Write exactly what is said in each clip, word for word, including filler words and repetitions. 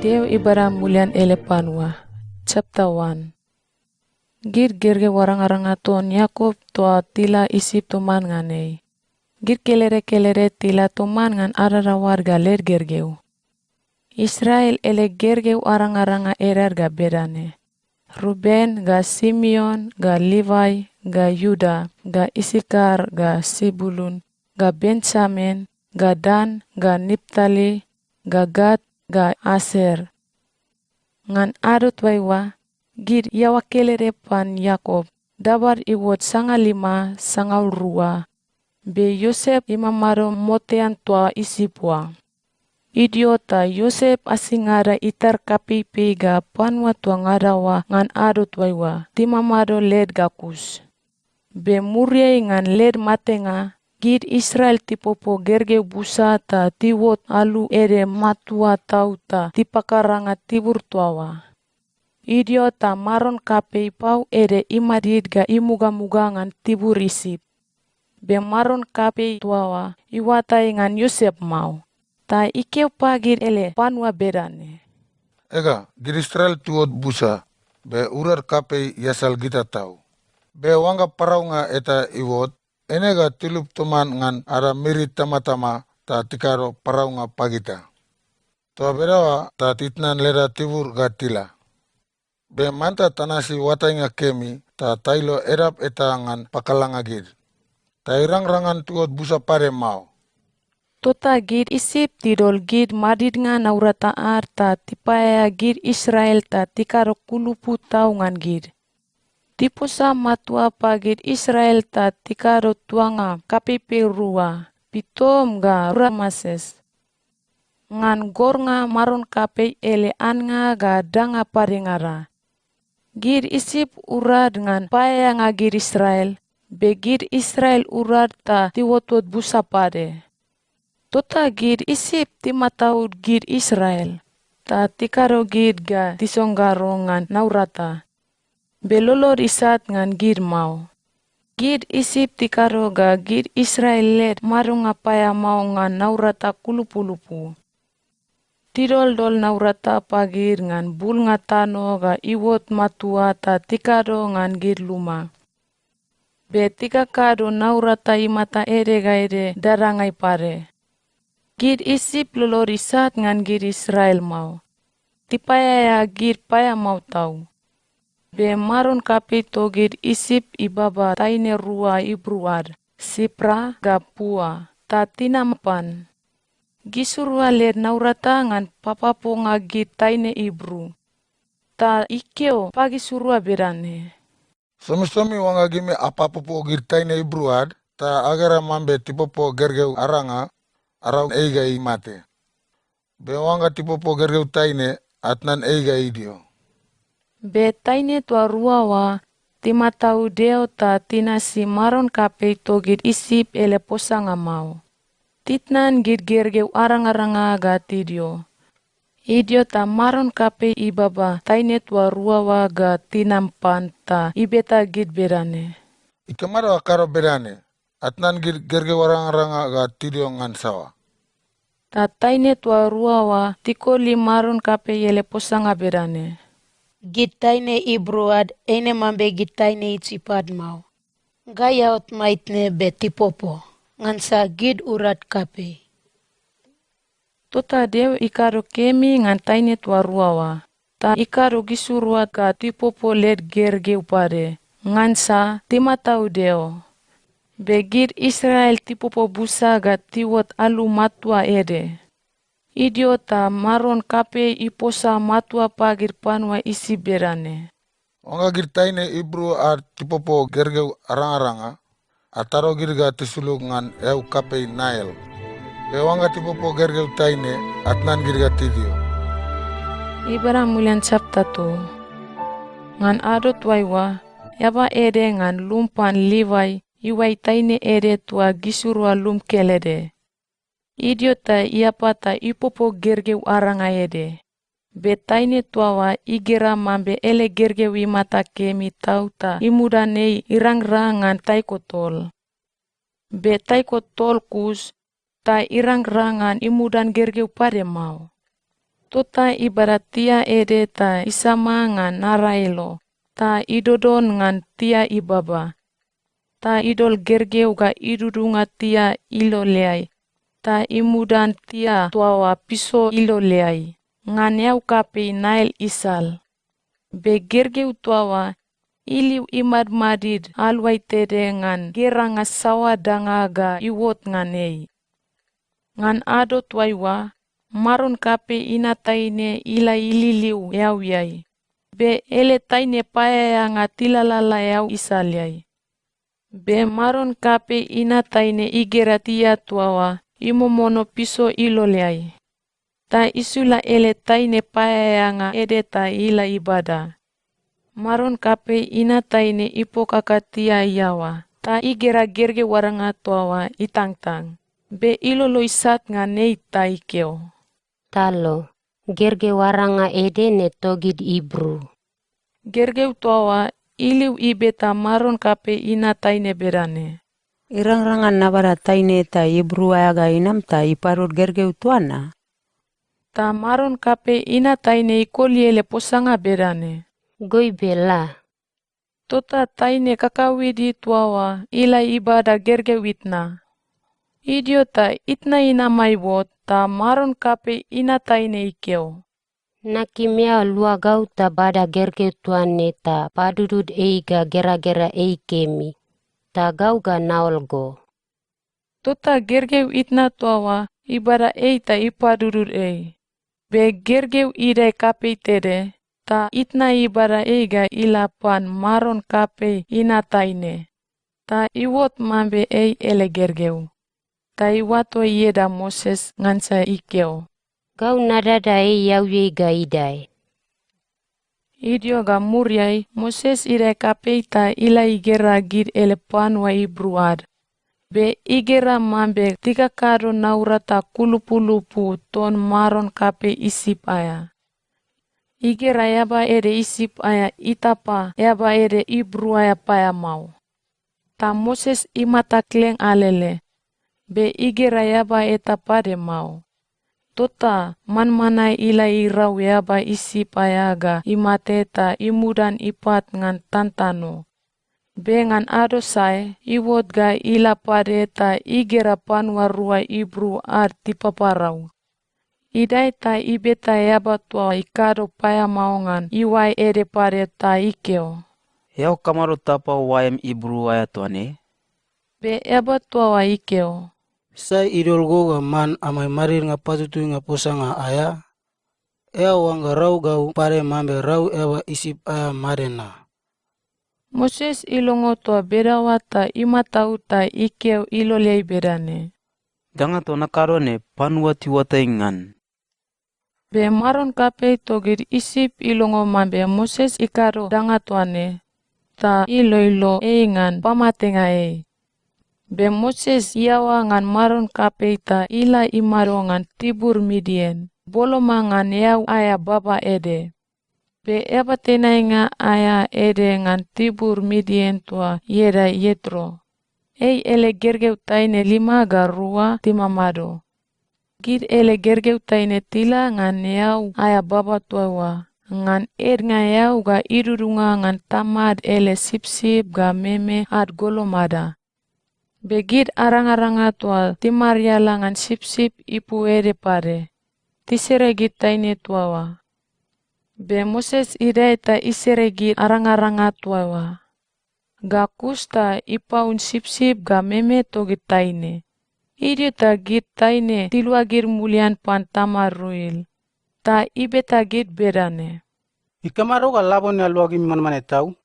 Deo ibada mulian ele panua. Chapter one. Gid gergeu arangaranga ton Iakop toa tila Isip toman ngan ei. Gid kelede kelede tila toman ngan adadaoad ga led gergeu. Israel ele gergeu arangaranga edad ga bedane: Ruben ga Simeon ga Livai ga Iuda ga Isakar ga Sebulun ga Benjamin ga Dan ga Naptali ga Gad ga Aser. Ngan ado toaiua, gid iaoa kelede pan Iakop, dabad iuot sangalima sangaul rua. Be Iosep imamado motean toa Isip oa. Idio ta Iosep asingada itar kapeipei ga panua toa ngada oa ngan ado toaiua timamado led ga kus. Be muriai ngan led matenga, gid Israel tipopo gergeu busa ta tiuot alu ede matua tau ta tipakaranga tibur toa oa. Idio ta maron kapei pau ede imadid ga imugamuga ngan tibur Isip. Be maron kapei toa oa iuatai ngan Iosep mao, ta ikeo pagid ele panua bedane, "Ega, gid Israel tiuot busa, be urad kapei iasal gita tau. Be oangga paraunga eta iuot, eine ga tilub toman ngan ada miri itamatama ta tikado paraunga pagita. Toa bedaoa ta titnan leda tibur ga tila. Be manta tanasi oatainga kemi ta tailo edap eta ngan pakalanga gid. Ta irangrang ngan tiuot busa pade mao." Tota gid Isip tidol gid madidnga naurata ad ta tipaeaea gid Israel ta tikado kulupu tau ngan gid. Tiposa matua pagid Israel ta tikado tuanga kapeipei rua, Pitom ga Rameses, ngan gornga maron kapei ele annga ga danga padengada. Gid Isip urad ngan paeaeanga gid Israel, be gid Israel urad ta tiuotot busa pade. Tota gid Isip timataud gid Israel, ta tikado gid ga tisonggaro ngan naurata, be lolod isat ngan gid mao. Gid Isip tikado ga gid Israel led madonga paeamao ngan naurata kulupulupu. Tidoldol naurata pagid ngan bulnga tano ga iuot matua ta tikado ngan gid luma. Be tikakado naurata imata ede ga ede dadangai pade. Gid Isip lolod isat ngan gid Israel mao. Tipaeaea gid paeamao tau. Be maron kapei togid Isip ibaba taine rua Ibru ad, Sipra ga Pua, ta tinam pan. Gisirua led naurata ngan papaponga gid taine Ibru. Ta ikeo pagisirua bedane, "Somisomi oangga gimi apapopo gid taine Ibru ad, ta agera mambe tipopo gergeu aranga, arau ei ga imate. Be oangga tipopo gergeu taine, atnan ei ga idio." Be taine toa rua oa timataud Deo ta tinasi maron kapei togid Isip ele posanga mao. Titnan gid gergeu arangaranga ga tidio. Idio ta maron kapei ibaba taine toa rua oa ga tinam pan ta ibeta gid bedane, "Ikamado akado bedane? Atnan gid gergeu arangaranga ga tidio ngan saoa?" Ta taine toa rua oa tikoli maron kapei ele posanga bedane, "Gid taine Ibru ad eine mambe gid taine Isip ad mao. Gai aot maitne be tipopo, ngansa gid urad kapei." Tota Deo ikado kemi ngan taine toa rua oa, ta ikado gisirua ga tipopo led gergeu pade, ngansa timataud Deo. Be gid Israel tipopo busa ga tiuot alu matua ede. Idio ta maron kapei iposa matua pagid panua Isip bedane, "Oangga gid taine Ibru ad tipopo gergeu arangaranga, atado gid ga tisulug ngan eau kapei Nail. Be oangga tipopo gergeu taine, atnan gid ga tidio." Ibada mulian chapter two. Ngan ado toaiua, eaba ede ngan lum pan Livai iuai taine ede toa gisirua lum kelede. Idio ta iapa ta ipopo gergeu aranga ede. Be taine toa oa igera mambe ele gergeu imata kemi tau ta imudan ei irangrang ngan taiko tol. Be taiko tol kus, ta irangrang ngan imudan gergeu pade mao. Tota ibada tia ede ta isama ngan Naraelo, ta idodon ngan tia ibaba. Ta idol gergeu ga idudunga tia iloleai, ta imudan tia toa oa piso iloleai, ngan eau kapei Nail isal. Be gergeu toa oa iliu imadmadid aluai tede ngan geranga saoa danga ga iuot ngan ei. Ngan ado toaiua, maron kapei inat taine ila ililiu eauiai, be ele taine paeaeanga tilalala eau isaleai. Be maron kapei inat taine igera tia toa oa imomono piso iloleai, ta isula ele taine paeaeanga ede ta ila ibada. Maron kapei inat taine ipokaka tia iaoa, ta igera gergeu aranga toa oa itangtang, be ilolo isat ngan ei ta ikeo, "Talo, gergeu aranga ede ne togid Ibru." Gergeu toa oa iliu ibeta maron kapei inat taine bedane, "Irangrang ngan nabada taine eta Ibru aea ga inam ta ipadud gergeu toa na?" Ta maron kapei inat taine ikoli ele posanga bedane, "Goibe la." Tota taine kakauede toa oa ila ibada gergeu itna. Idio ta itna inama iuot, ta maron kapei inat taine ikeo, "Nakim eao lua gau ta bada gergeu toa ne ta padudud ei ga geragera ei kemi, ta gau ga naol go." Tota gergeu itna toa oa ibada ei ta ipadudud ei. Be gergeu idae kapei tede, ta itna ibada ei ga ila pan maron kapei inat taine, ta iuot mambe ei ele gergeu. Ta iuato ieda Moses ngansa ikeo, "Gau nadada ei eauiai ga idae." Idio ga muriai, Moses idae kapei ta ila igera gid ele panua Ibru ad. Be igera mambe tikakado naurata kulupulupu ton maron kapei Isip aea. Igera eaba ede Isip aea itapa eaba ede Ibru aea paeamao. Ta Moses imata kleng alele, be igera eaba eta pade mao. Tota manmanae ila irau eaba Isip aea ga imate ta imudan ipat ngan tantano. Be ngan ado sae, iuot ga ila pade ta igera panua rua Ibru ad tipaparau. Idae ta ibeta eaba toa ikado paeamao ngan iuae ede pade ta ikeo, "Eao kamado tapa oaem Ibru aea toa ne?" Be eaba toa oa ikeo, "Sai idol go ga man amai madidnga patutuinga posanga aea? Eao oangga rau gau pade mambe rau eaba Isip aea made na?" Moses ilongo toa bedaoa ta imataud ta ikeo iloleai bedane, "Danga toa nakado ne, panua tiuatai ngan." Be maron kapei togid Isip ilongo mambe Moses ikado danga toa ne, ta iloilo ei ngan pamatenga ei. Be Moses iaoa ngan maron kapei ta ila imado ngan tibur Midian, boloma ngan eau aea baba ede. Be eaba tenainga aea ede ngan tibur Midian toa ieda Ietro, ei ele gergeu taine lima ga rua timamado. Gid ele gergeu taine tila ngan eau aea baba toa oa, ngan ednga eau ga idudunga ngan tamad ele sipsip ga meme ad golomada. Be gid arangaranga toa timariala ngan sipsip ipu ede pade, tisere gid taine toa oa. Be Moses idae ta isere gid arangaranga toa oa, ga kus ta ipaun sipsip ga meme togid taine. Idio ta gid taine tiluagid mulian pan tamad Ruil, ta ibeta gid bedane, "Ikamado ga labone aluagimi manmanae tau?"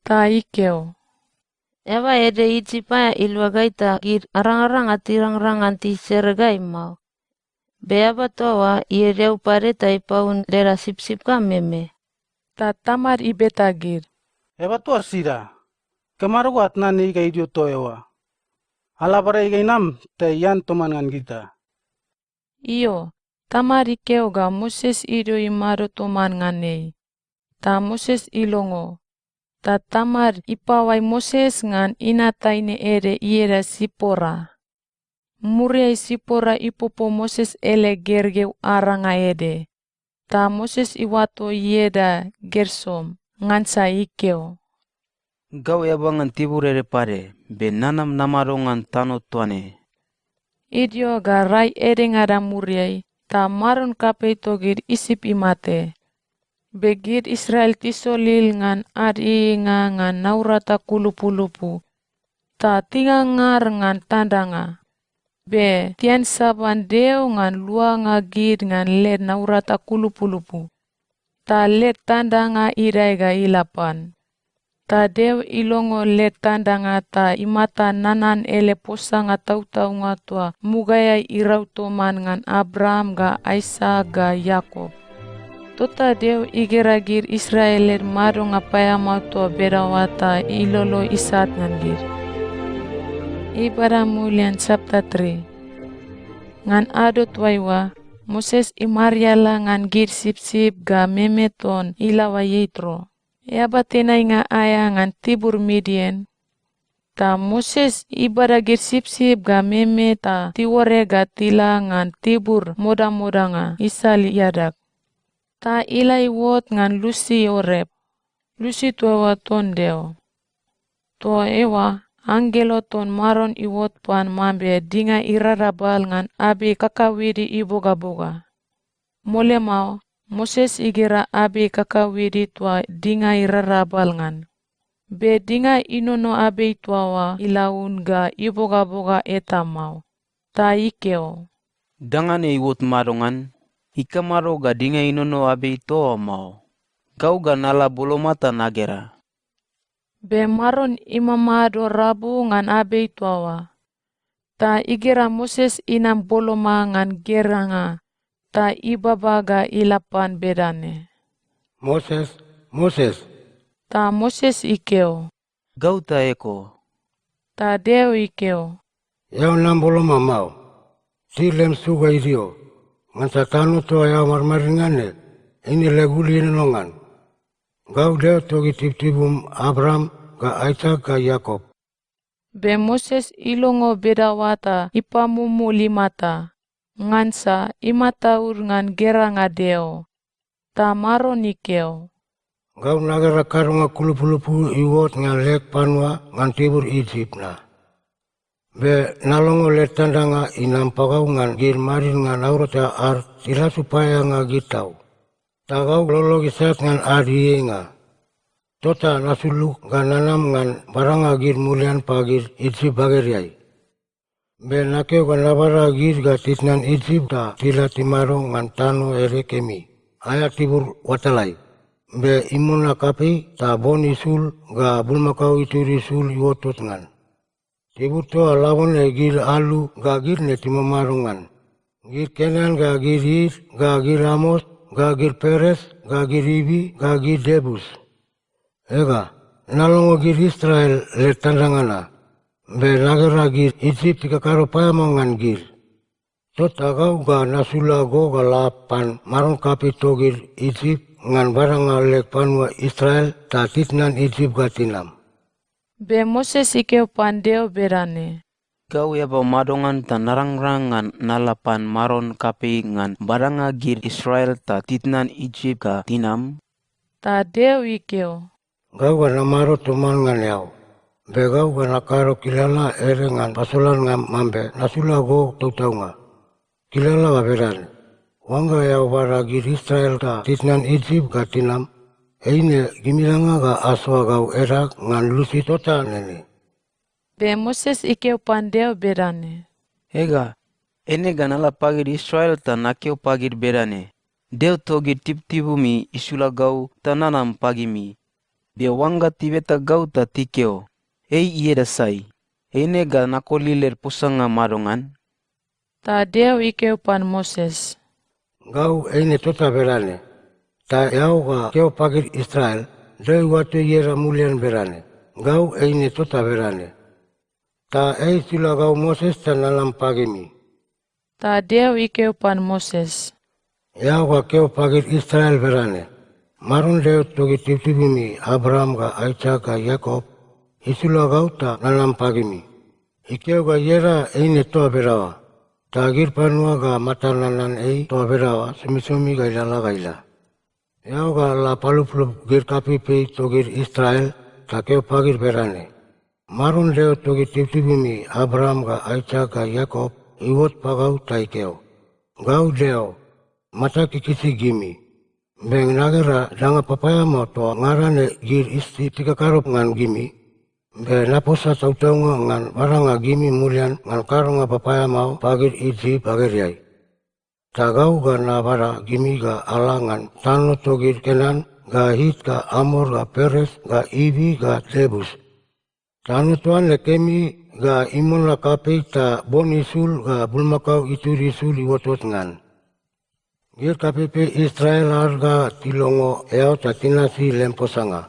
Ta ikeo, "Eaba ede Isip aea ilua gai ta gid arangaranga tirangrang ngan tisere gai mao. Be eaba toa oa ied eau pade ta ipaun leda sipsip ga meme." Ta tamad ibeta gid, "Eaba toa sida? Ikamado ga atnan ei ga idio toa eoa? Ala bada ei ga inam ta ian toman ngan gita." Io, tamad ikeo ga Moses idio imado toman ngan ei. Ta Moses ilongo. Ta tamad ipaoai Moses ngan inat taine ede ieda Sipora. Muriai Sipora ipopo Moses ele gergeu aranga ede. Ta Moses iuato ieda Gersom, ngansa ikeo, "Gau eaba ngan tibur ede pade, be nanam namado ngan tano toa ne." Idio ga rai edengada muriai, ta maron kapei togid Isip imate. Be gid Israel tisolil ngan ad ieieinga ngan naurata kulupulupu, ta tingangar ngan tandanga. Be tiansaban Deo ngan luanga gid ngan led naurata kulupulupu, ta led tandanga idae ga ila pan. Ta Deo ilongo led tandanga ta imata nanan ele posanga tautaunga toa mugaeai irau toman ngan Abraam ga Aisak ga Iakop. Tota Deo igera gid Israel led madonga paeamao toa bedaoa ta ilolo isat ngan gid. Ibada mulian chapter three. Ngan ado toaiua, Moses imariala ngan gid sipsip ga meme ton ilaoa Ietro, eaba tenainga aea ngan tibur Midian. Ta Moses ibada gid sipsip ga meme ta tiuore ga tila ngan tibur modamodanga isal iadag. Ta ila iuot ngan lusi Orep, lusi toa oa ton Deo. Toa eoa, anggelo ton Maron iuot pan mambe dinga irarabal ngan abei kakauede ibogaboga. Mole mao, Moses igera abei kakauede toa dinga irarabal ngan. Be dinga inono abei toa oa ilaun ga ibogaboga eta mao, ta ikeo, "Danga ne iuot madongan? Ikamado ga dinga inono abei toa oa mao? Gau ga nala boloma ta nagera." Be Maron imamado rabu ngan abei toa oa, ta igera Moses inam boloma ngan geranga, ta ibaba ga ila pan bedane, "Moses, Moses!" Ta Moses ikeo, "Gau ta eko." Ta Deo ikeo, "Eao nam boloma mao. Sil lem su ga idio, ngansa tano toa eao madmadid ngan ne, eine leg ul ienono ngan. Gau Deo togid tibutibum Abraam ga Aisak ga Iakop." Be Moses ilongo bedaoa ta ipamumul imata, ngansa imataud ngan geranga Deo. Ta Maron ikeo, "Gau nagera kadonga kulupulupu iuot ngan leg panua ngan tibur Isip na. Be nalongo led tandanga inam pagau ngan gid madidnga naurata ad tilasu paeaeanga gid tau, ta gau lolog isat ngan ad ieieinga. Tota nasulug ga nanam ngan badanga gid mulian pagid Isip bagedeai. Be nakeo ga nabada gid ga titnan Isip ta tila timado ngan tano ede kemi, aea tibur oatalai, be imona kapei ta bon isul ga bulmakao itud isul iuotot ngan. Tibur toa labone gid alu ga gid ne timamado ngan, gid Kenan ga gid It ga gid Amor ga gid Peres ga gid Ivi ga gid Iebus. Ega, nalongo gid Israel led tandanga na, be nagera gid Isip tikakado paeamao ngan gid. Tota gau ga nasula go ga la pan maron kapei togid Isip ngan badanga leg panua Israel ta titnan Isip ga tinam." Be Moses ikeo pan Deo bedane, "Gau eaba madongan ta narangrang ngan nala pan maron kapei ngan badanga gid Israel ta titnan Isip ga tinam?" Ta Deo ikeo, "Gau ga namado toman ngan eao, be gau ga nakado kilala ede ngan pasolannga mambe nasula go tautaunga. Kilala ga bedane: Oangga eao bada gid Israel ta titnan Isip ga tinam, eine gimingada ga asoa gau edag ngan lusi tota nene." Be Moses ikeo pan Deo bedane, "Ega, eine ga nala pagid Israel ta nakeo pagid bedane, 'Deo togid tibutibumi isula gau ta nanam pagimi. Be oangga tibeta gau ta tikeo, 'Ei ieda sai?' Eine ga nakoli led posanga madongan?" Ta Deo ikeo pan Moses, "Gau eine tota bedane. Ta eao ga keo pagid Israel, 'Deo iuato ieda mulian bedane, Gau eine tota bedane.' Ta ei isula gau Moses ta nanam pagimi." Ta Deo ikeo pan Moses, "Eao ga keo pagid Israel bedane, 'Maron Deo togid tibutibumi Abraam ga Aisak ga Iakop, isula gau ta nanam pagimi. Ikeo ga ieda eine toa bedaoa. Ta gid panua ga matad nanan ei toa bedaoa somisomi ga ilalala ga ila. Eao ga la paluplup gid kapeipei togid Israel ta keo pagid bedane, 'Maron Deo togid tibutibumi Abraam ga Aisak ga Iakop iuot pagau ta ikeo, Gau Deo, matag ikisi gimi. Be nagera danga papaeamao toa ngada ne gid Isip tikakado ngan gimi. Be naposa tautaunga ngan badanga gimi mulian ngan kadonga papaeamao pagid Isip bagedeai. Ta gau ga nabada gimi ga ala ngan tano togid Kenan ga It ga Amor ga Peres ga Ivi ga Jebus. Tano toa ne kemi ga imona kapei ta bon isul ga bulmakao itud isul iuotot ngan. Gid kapeipei Israel ad ga tilongo eao ta tinasi lem posanga.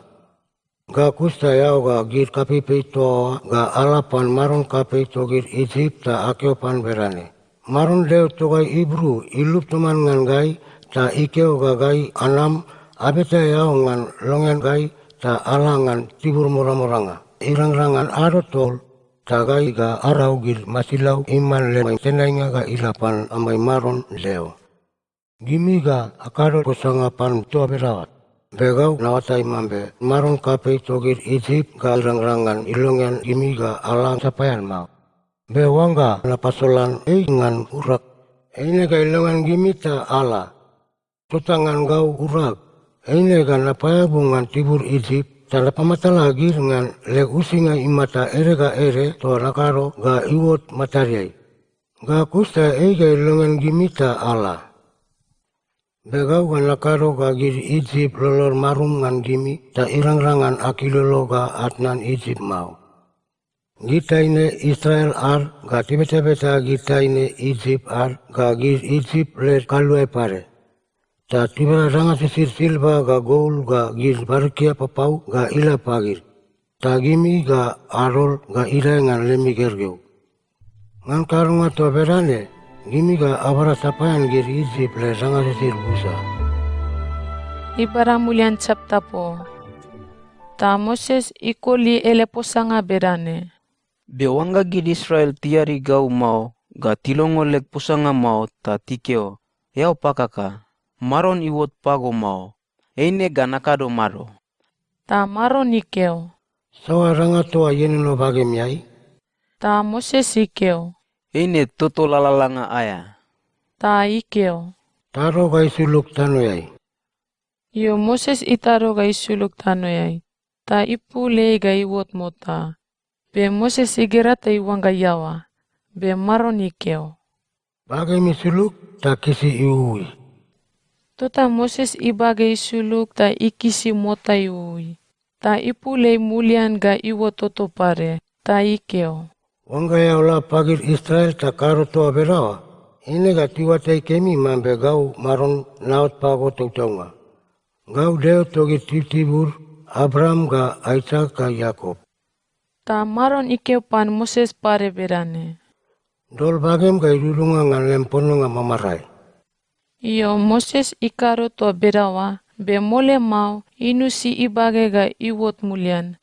Ga kus ta eao ga gid kapeipei toa oa ga ala pan maron kapei togid Isip ta akeo pan bedane, 'Maron Deo togai Ibru ilup toman ngan gai ta ikeo ga gai anam abeta eao ngan longean gai ta ala ngan tibur modamodanga irangrang ngan ado tol, ta gai ga arau gid masilau iman lem tenainga ga ila pan amai Maron Deo.' Gimi ga akado posanga pan toa bedaoa, be gau naoatai mambe maron kapei togid Isip ga irangrang ngan ilongean gimi ga ala sapaean mao. Be oangga napasolan ei ngan urag, eine ga ilongean gimi ta ala. Tota ngan gau urag, eine ga napaeabu ngan tibur Isip ta napamatala gid ngan leg uisinga imata ede ga ede toa nakado ga iuot matadeai. Ga kus ta ei ga ilongean gimi ta ala. Be gau ga nakado ga gid Isip lolod marum ngan gimi ta irangrang ngan akilolo ga atnan Isip mao. Gid taine Israel ad ga tibetabeta gid taine Isip ad ga gid Isip led kaluae pade. Ta tibada danga sisid silva ga gol ga gid barikia papau ga ila pagid. Ta gimi ga adol ga idae ngan lemi gergeu. Ngan kadonga toa bedane, gimi ga abada sapaean gid Isip led danga sisid busa." Ibada mulian chapter four. Ta Moses ikoli ele posanga bedane, "Be oangga gid Israel tiadi gau mao ga tilongo leg posanga mao ta tikeo, 'Eao pakaka, Maron iuot pago mao,' eine ga nakado mado?" Ta Maron ikeo, "Saoa danga toa ienono bagemeai?" Ta Moses ikeo, "Eine toto lalalanga aea." Ta ikeo, "Tado ga isulug tanoeai." Io, Moses itado ga isulug tanoeai, ta ipul ei ga iuot mota. Be Moses igera ta iuangga iaoa, be Maron ikeo, "Bagem isulug ta kisi iuui." Tota Moses ibage isulug ta ikisi mota iuui, ta ipul ei mulian ga iuot toto pade, ta ikeo, "Oangga eao la pagid Israel ta kado toa bedaoa, eine ga tiuatai kemi mambe gau Maron naot pago tautaunga. Gau Deo togid tibutibud Abraam ga Aisak ga Iakop." Ta Maron ikeo pan Moses pade bedane, "Dol bagem ga idudunga ngan lem pononga mamarae." Io, Moses ikado toa bedaoa, be mole mao, inusi ibage ga iuot mulian,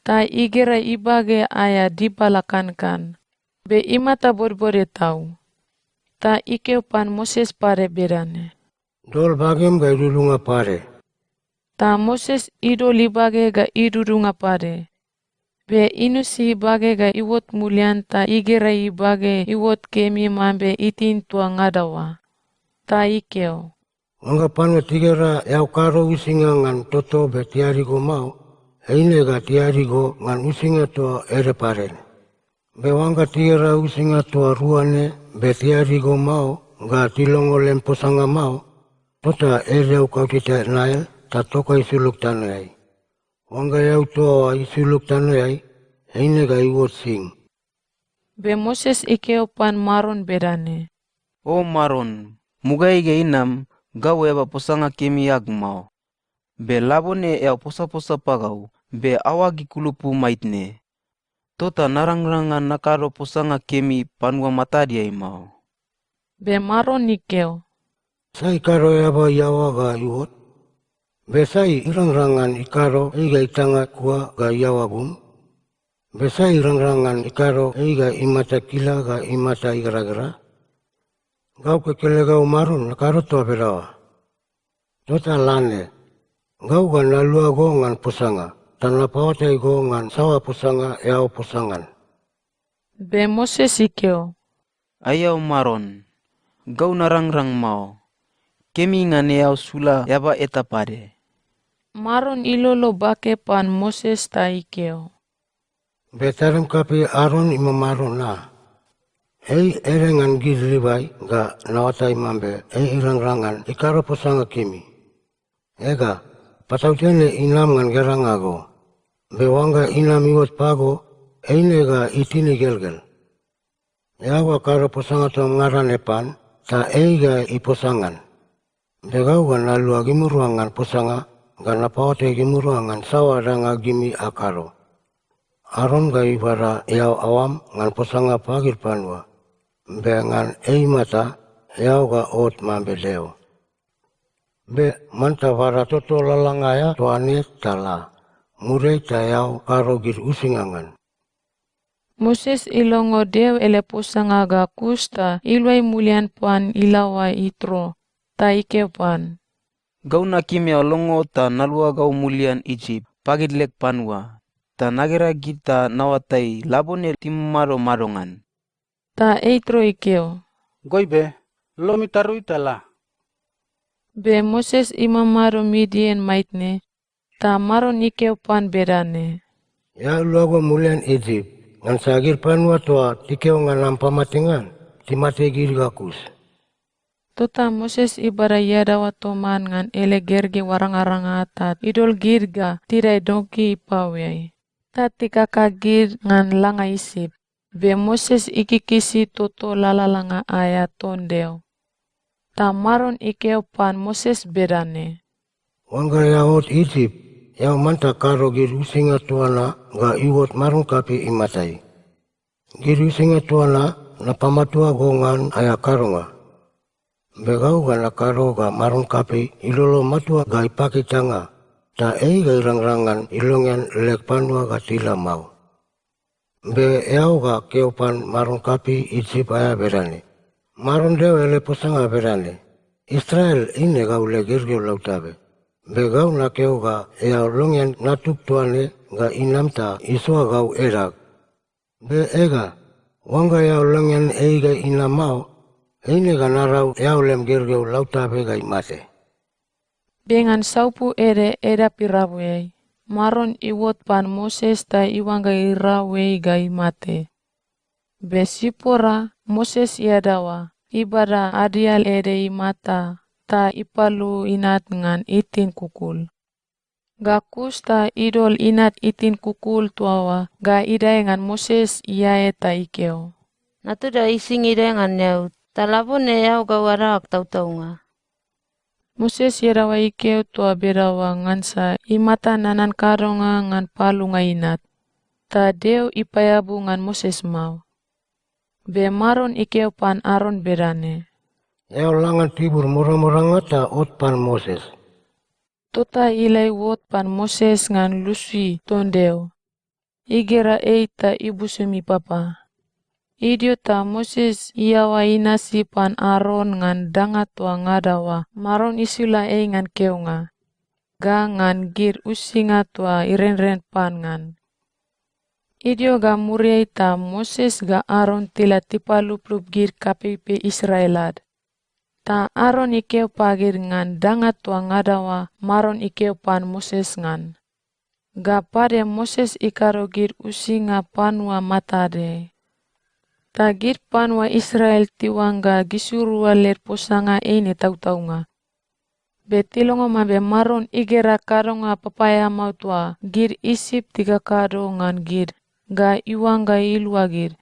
ta igera ibage aea dibala kankan, be imata bodbode tau. Ta ikeo pan Moses pade bedane, "Dol bagem ga idudunga pade." Ta Moses idol ibage ga idudunga pade. Be inusi ibage ga iuot mulian ta igera ibage iuot kemi mambe itin toa ngada oa. Ta ikeo, "Oangga panua tigera eao kado uisinga ngan toto be tiadi go mao, eine ga tiadi go ngan uisinga toa ede pade. Be oangga tigera uisinga toa rua ne be tiadi go mao ga tilongo lem posanga mao, tota ede eau kauteta Nail ta toka isulug tanoeai. Oangga eau toa oa isulug tanoeai, eine ga iuot sing." Be Moses ikeo pan Maron bedane, "O Maron, mugaeai ga inam, gau eaba posanga kemi ag mao. Be labone eao posaposa pagau, be aoag ikulupu maitne. Tota narangrang ngan nakado posanga kemi panua matadeai mao." Be Maron ikeo, "Sai ikado eaba iaoa ga iuot? Be sai irangrang ngan ikado ei ga itanga kua ga iaoa bum? Be sai irangrang ngan ikado ei ga imata kila ga imata igeragera? Gau kekelegau Maron nakado toa bedaoa. Tota la ne, gau ga nalua go ngan posanga, ta napaoatai go ngan saoa posanga eao posa ngan.” Be Moses ikeo, “Aiao Maron, gau narangrang mao. Kemi ngan eao sula eaba eta pade.” Maron ilolo bake pan Moses ta ikeo, “Be tadim kapei Aron imamado na? Ei ede ngan gid Livai ga naoatai mambe ei irangrang ngan ikado posanga kemi. Ega, patautene inam ngan geranga go. Be oangga inam iuot pago, eine ga itin igelgel. Eao ga kado posanga toa ngada ne pan, ta ei ga iposa ngan. Be gau ga nalua gimirua ngan posanga, ga napaoatai gimirua ngan saoa danga gimi akado. Aron ga ibada eao aoam ngan posanga pagid panua, be ngan ei imata, eao ga ot mambe Deo. Be manta bada toto lalalanga aea toa ne ta la, muriai ta eao kado gid uisinga ngan.” Moses ilongo Deo ele posanga ga kus ta iluai mulian pan ilaoa Itro, ta ikeo pan, “Gau nakim eao longo ta nalua gau mulian Isip pagid leg panua, ta nagera gid ta naoatai labone timamado madongan.” Ta Itro ikeo, “Goibe, lolom itarui ta la.” Be Moses imamado Midian maitne, ta Maron ikeo pan bedane, “Eao lua go mulian Isip, ngansa gid panua toa tikeo ngan am pamatenga, timate gid ga kus.” Tota Moses ibada iadaoa toman ngan ele gergeu arangaranga ta idol gid ga tidae donki ipaoeai, ta tikaka gid ngan langa Isip. Be Moses ikikisi toto lalalanga aea ton Deo. Ta Maron ikeo pan Moses bedane, “Oangga eao ot Isip, eao manta kado gid uisinga toa na ga iuot maron kapei imatai. Gid uisinga toa na napamatua go ngan aea kadonga. Be gau ga nakado ga maron kapei ilolo matua ga ipaki itanga, ta ei ga irangrang ngan ilongean leg panua ga tila mao. Be eao ga keo pan maron kapei Isip aea bedane, ‘Maron Deo ele posanga bedane, Israel eine gau leg gergeu lautabe. Be gau nakeo ga eao longean natug toa ne ga inam ta isoa gau edag. Be ega, oangga eao longean ei ga inam mao, eine ga narau eao lem gergeu lautabe ga imate.’” Be ngan saupu ede edap irabuiai, Maron iuot pan Moses ta iuangga irau ei ga imate. Be Sipora, Moses iadaoa, ibada adial ede imata ta ipalu inat ngan itin kukul. Ga kus ta idol inat itin kukul toa oa ga idae ngan Moses iae ta ikeo, “Natuda ising idae ngan eau, ta labone eao gau adaoag tautaunga.” Moses iadaoa ikeo toa bedaoa ngansa imata nanan kadonga ngan palunga inat, ta Deo ipaeabu ngan Moses mao. Be Maron ikeo pan Aron bedane, “Eao la ngan tibur modamodanga ta ot pan Moses.” Tota ila iuot pan Moses ngan lusi ton Deo, igera ei ta ibusum ipapa. Idio ta Moses iaoa inasi pan Aron ngan danga toa ngada oa Maron isula ei ngan keonga, ga ngan gid uisinga toa irenren pan ngan. Idio ga muriai ta Moses ga Aron tila tipaluplup gid kapeipei Israel ad. Ta Aron ikeo pagid ngan danga toa ngada oa Maron ikeo pan Moses ngan. Ga pade Moses ikado gid uisinga panua matadeai. Ta gid panua Israel tiuangga gisirua led posanga eine tautaunga. Be tilongo mambe Maron igera kadonga papaeamao toa gid Isip tikakado ngan gid ga iuangga ilua gid.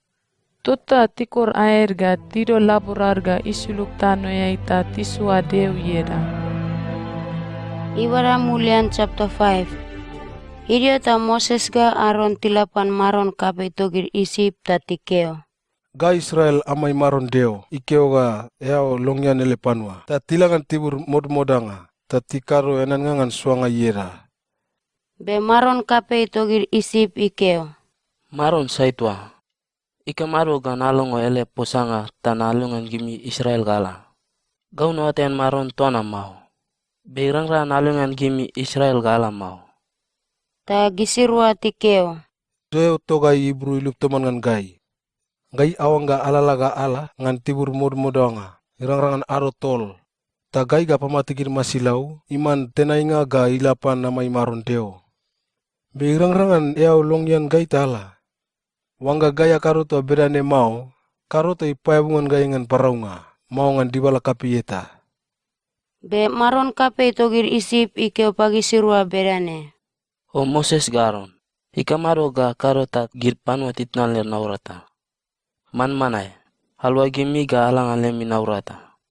Tota tikor aed ga tidol laborad ga isulug tanoeai ta tisoa Deo ieda. Ibada mulian chapter five. Idio ta Moses ga Aron tila pan maron kapei togid Isip ta tikeo, “Gai Israel amai Maron Deo ikeo ga eao longean ele panua, ta tila ngan tibur modamodanga, ta tikado eaneannga ngan soanga ieda.” Be maron kapei togid Isip ikeo, “Maron sai toa?” Ikamado ga nalongo ele posanga ta nalongean gimi Israel ga ala? Gau naoatai ngan Maron toa na mao. Be irangrang ngan nalongean gimi Israel ga ala mao.” Ta gisirua tikeo, “Deo togai Ibru ilup toman ngan gai. Gai aoangga alalala ga ala ngan tibur modamodanga, irangrang ngan ado tol, ta gai ga pamate gid masilau iman tenainga ga ila pan amai Maron Deo. Be irangrang ngan eao longean gai ta ala. Oangga gai akado toa bedane mao, kado ta ipaeabu ngan gai ngan paraunga, mao ngan dibala kapei eta.” Be maron kapei togid Isip ikeo pagisirua bedane, “O Moses ga Aron, ikamado ga akado ta gid panua titnan led naurata? Manmanae, aluagimi ga ala ngan lemi naurata.”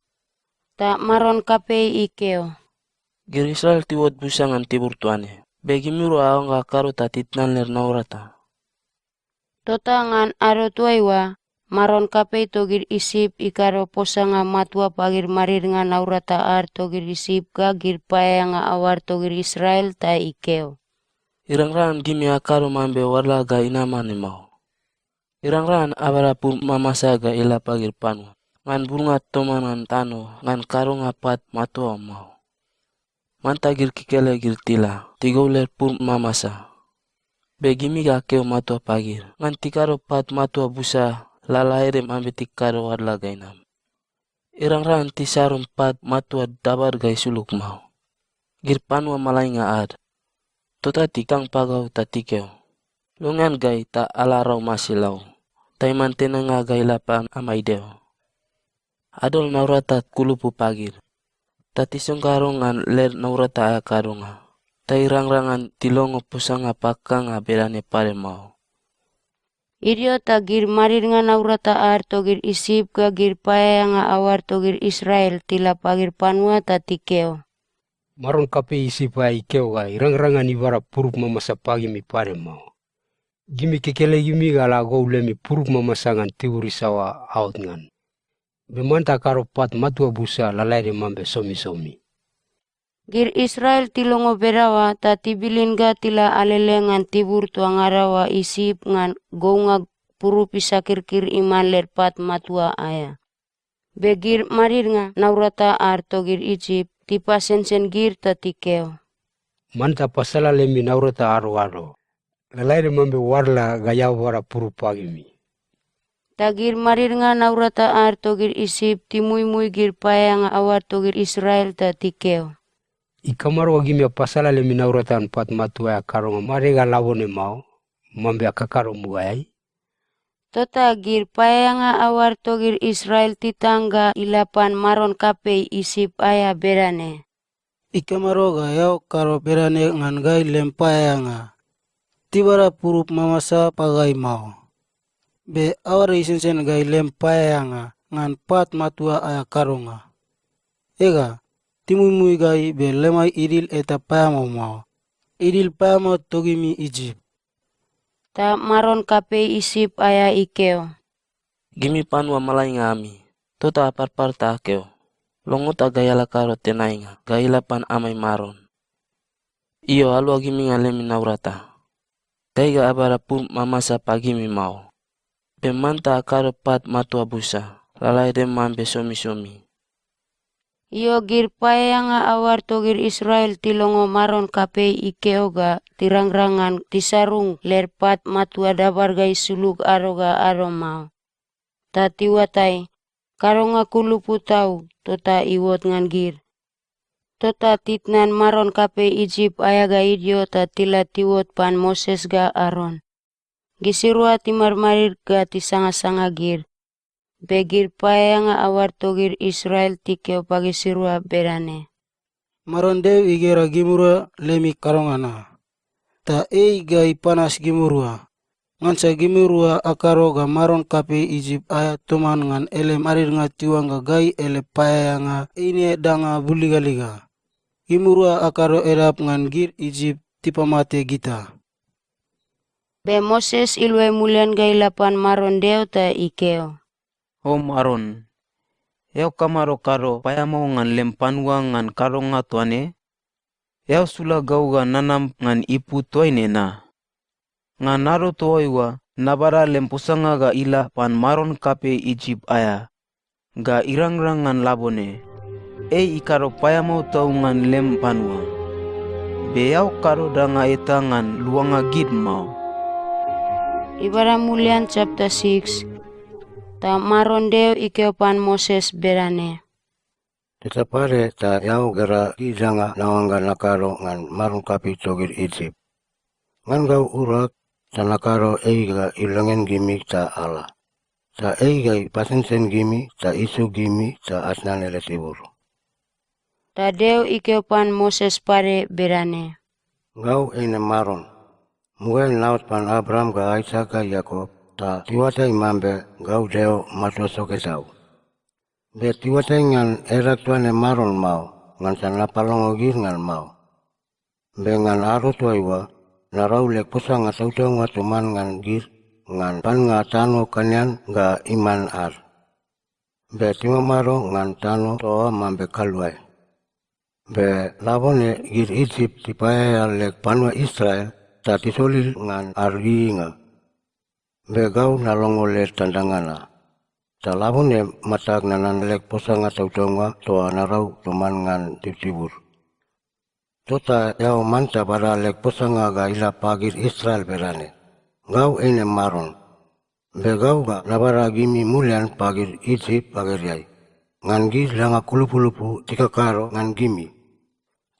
Ta maron kapei ikeo, “Gid Israel tiuot busa ngan tibur toa ne, be gimirua aoangga akado ta titnan led naurata.” Tota ngan ado toaiua, maron kapei togid Isip ikado posanga matua pagid madidnga naurata ad togid Isip ga gid paeaeanga aoad togid Israel ta ikeo, “Irangrang ngan gimi akado mambe oadla ga inama ne mao. Irangrang ngan abada purup mamasa ga ila pagid panua ngan bulnga toman ngan tano ngan kadonga pat matua oa mao. Manta gid kekelegid tila tigou led purup mamasa. Be gimi ga akeo matua pagid ngan tikado pat matua busa lalaede mambe tikado oadla ga inam. Irangrang ngan tisarum pat matua dabad ga isulug mao. Gid panua malainga ad.” Tota titang pagau ta tikeo, “Longean gai ta ala arau masilau, ta iman tenainga ga ila pan amai Deo. Adol naurata kulupu pagid, ta tisonggaro ngan led naurata aea kadonga, ta irangrang ngan tilongo posanga pakakanga bedane pade mao.” Idio ta gid madidnga naurata ad togid Isip ga gid paeaeanga aoad togid Israel tila pagid panua ta tikeo, “Maron kapei Isip aea ikeo ga irangrang ngan ibada purup mamasa pagimi pade mao. Gimi kekelegimi ga ala agou lemi purup mamasa ngan tibur isaoa aot ngan. Be manta akado pat matua busa lalaede mambe somisomi.” Gid Israel tilongo bedaoa ta tibilin ga tila alele ngan tibur toa ngada oa Isip ngan gounga purup isakirkir iman led pat matua aea. Be gid madidnga naurata ad togid Isip tipasensen gid ta tikeo, “Manta apasala lemi naurata adoado, lalaede mambe oadla ga eao bada purup pagimi.” Ta gid madidnga naurata ad togid Isip timuimui gid paeaeanga aoad togid Israel ta tikeo, “Ikamado ga gimi apasala lemi naurata ngan pat matua aea kadonga made ga labone mao, mambe akakado mugaeai?” Tota gid paeaeanga aoad togid Israel titang ga ila pan maron kapei Isip aea bedane, “Ikamado ga eao kado bedane ngan gai lem paeaeanga? Tibada purup mamasa pagai mao. Be aoade isensen gai lem paeaeanga ngan pat matua aea kadonga. Ega, timuimui gai, be lemai idil eta paeamao mao. Idil paeamao togimi Isip.” Ta maron kapei Isip aea ikeo, “Gimi panua malainga ami, tota aparpar ta akeo, ‘Longo ta gai ala kado tenainga ga ila pan amai Maron.’ Io, aluagimi ngan lemi naurata. Gai ga abada purup mamasa pagimi mao, be manta akado pat matua busa lalaede mambe somisomi.” Io, gid paeaeanga aoad togid Israel tilongo maron kapei ikeo ga tirangrang ngan tisarung led pat matua dabad ga isulug ado ga ado mao. Ta tiuatai, kadonga kulupu tau tota iuot ngan gid. Tota titnan maron kapei Isip aea ga idio ta tila tiuot pan Moses ga Aron. Gisirua timadmadid ga tisangasanga gid. Be gid paeaeanga aoad togid Israel tikeo pagisirua bedane, “Maron Deo igera gimirua lemi kadonga na, ta ei ga ipanas gimirua, ngansa gimirua akado ga maron kapei Isip aea toman ngan ele madidnga tiuangga gai ele paeaeanga eine danga buligaliga. Gimirua akado edap ngan gid Isip tipamate gita.” Be Moses iluai mulian ga ila pan Maron Deo ta ikeo, “O Maron, eao kamado kado paeamao ngan lem panua ngan kadonga toa ne? Eao sula gau ga nanam ngan ipu toaine na? Ngan ado toaiua, nabada lem posanga ga ila pan maron kapei Isip aea, ga irangrang ngan labone. Ei ikado paeamao tau ngan lem panua. Be eao kado danga eta ngan luanga gid mao." Ibada mulian chapter six, ta Maron Deo ikeo pan Moses bedane, "Teta pade ta eao gera gid danga naoangga nakado ngan maron kapei togid Isip. Ngan gau urag, ta nakado ei ga ilongean gimi ta ala. Ta ei ga ipasensen gimi ta isuk gimi ta atnan ele tibur." Ta Deo ikeo pan Moses pade bedane, "Gau eine Maron. Mugaeai naot pan Abraam ga Aisak ga Iakop, ta tiuatai mambe gau Deo matua soke tau. Be tiuatai ngan edag toa ne Maron mao, ngansa napalongo gid ngan mao. Be ngan ado toaiua, narau leg posanga tautaunga toman ngan gid ngan pannga tano Kanean ga iman ad. Be timamado ngan tano toa oa mambe kaluae. Be labone gid Isip tipaeaea leg panua Israel ta tisolil ngan ad ieieinga. Be gau nalongo led tandanga na, ta labone matag nanan leg posanga tautaunga toa narau toman ngan tibutibud. Tota eao manta bada leg posanga ga ila pagid Israel bedane, 'Gau eine Maron. Be gau ga nabada gimi mulian pagid Isip bagedeai, ngan gid danga kulupulupu tikakado ngan gimi.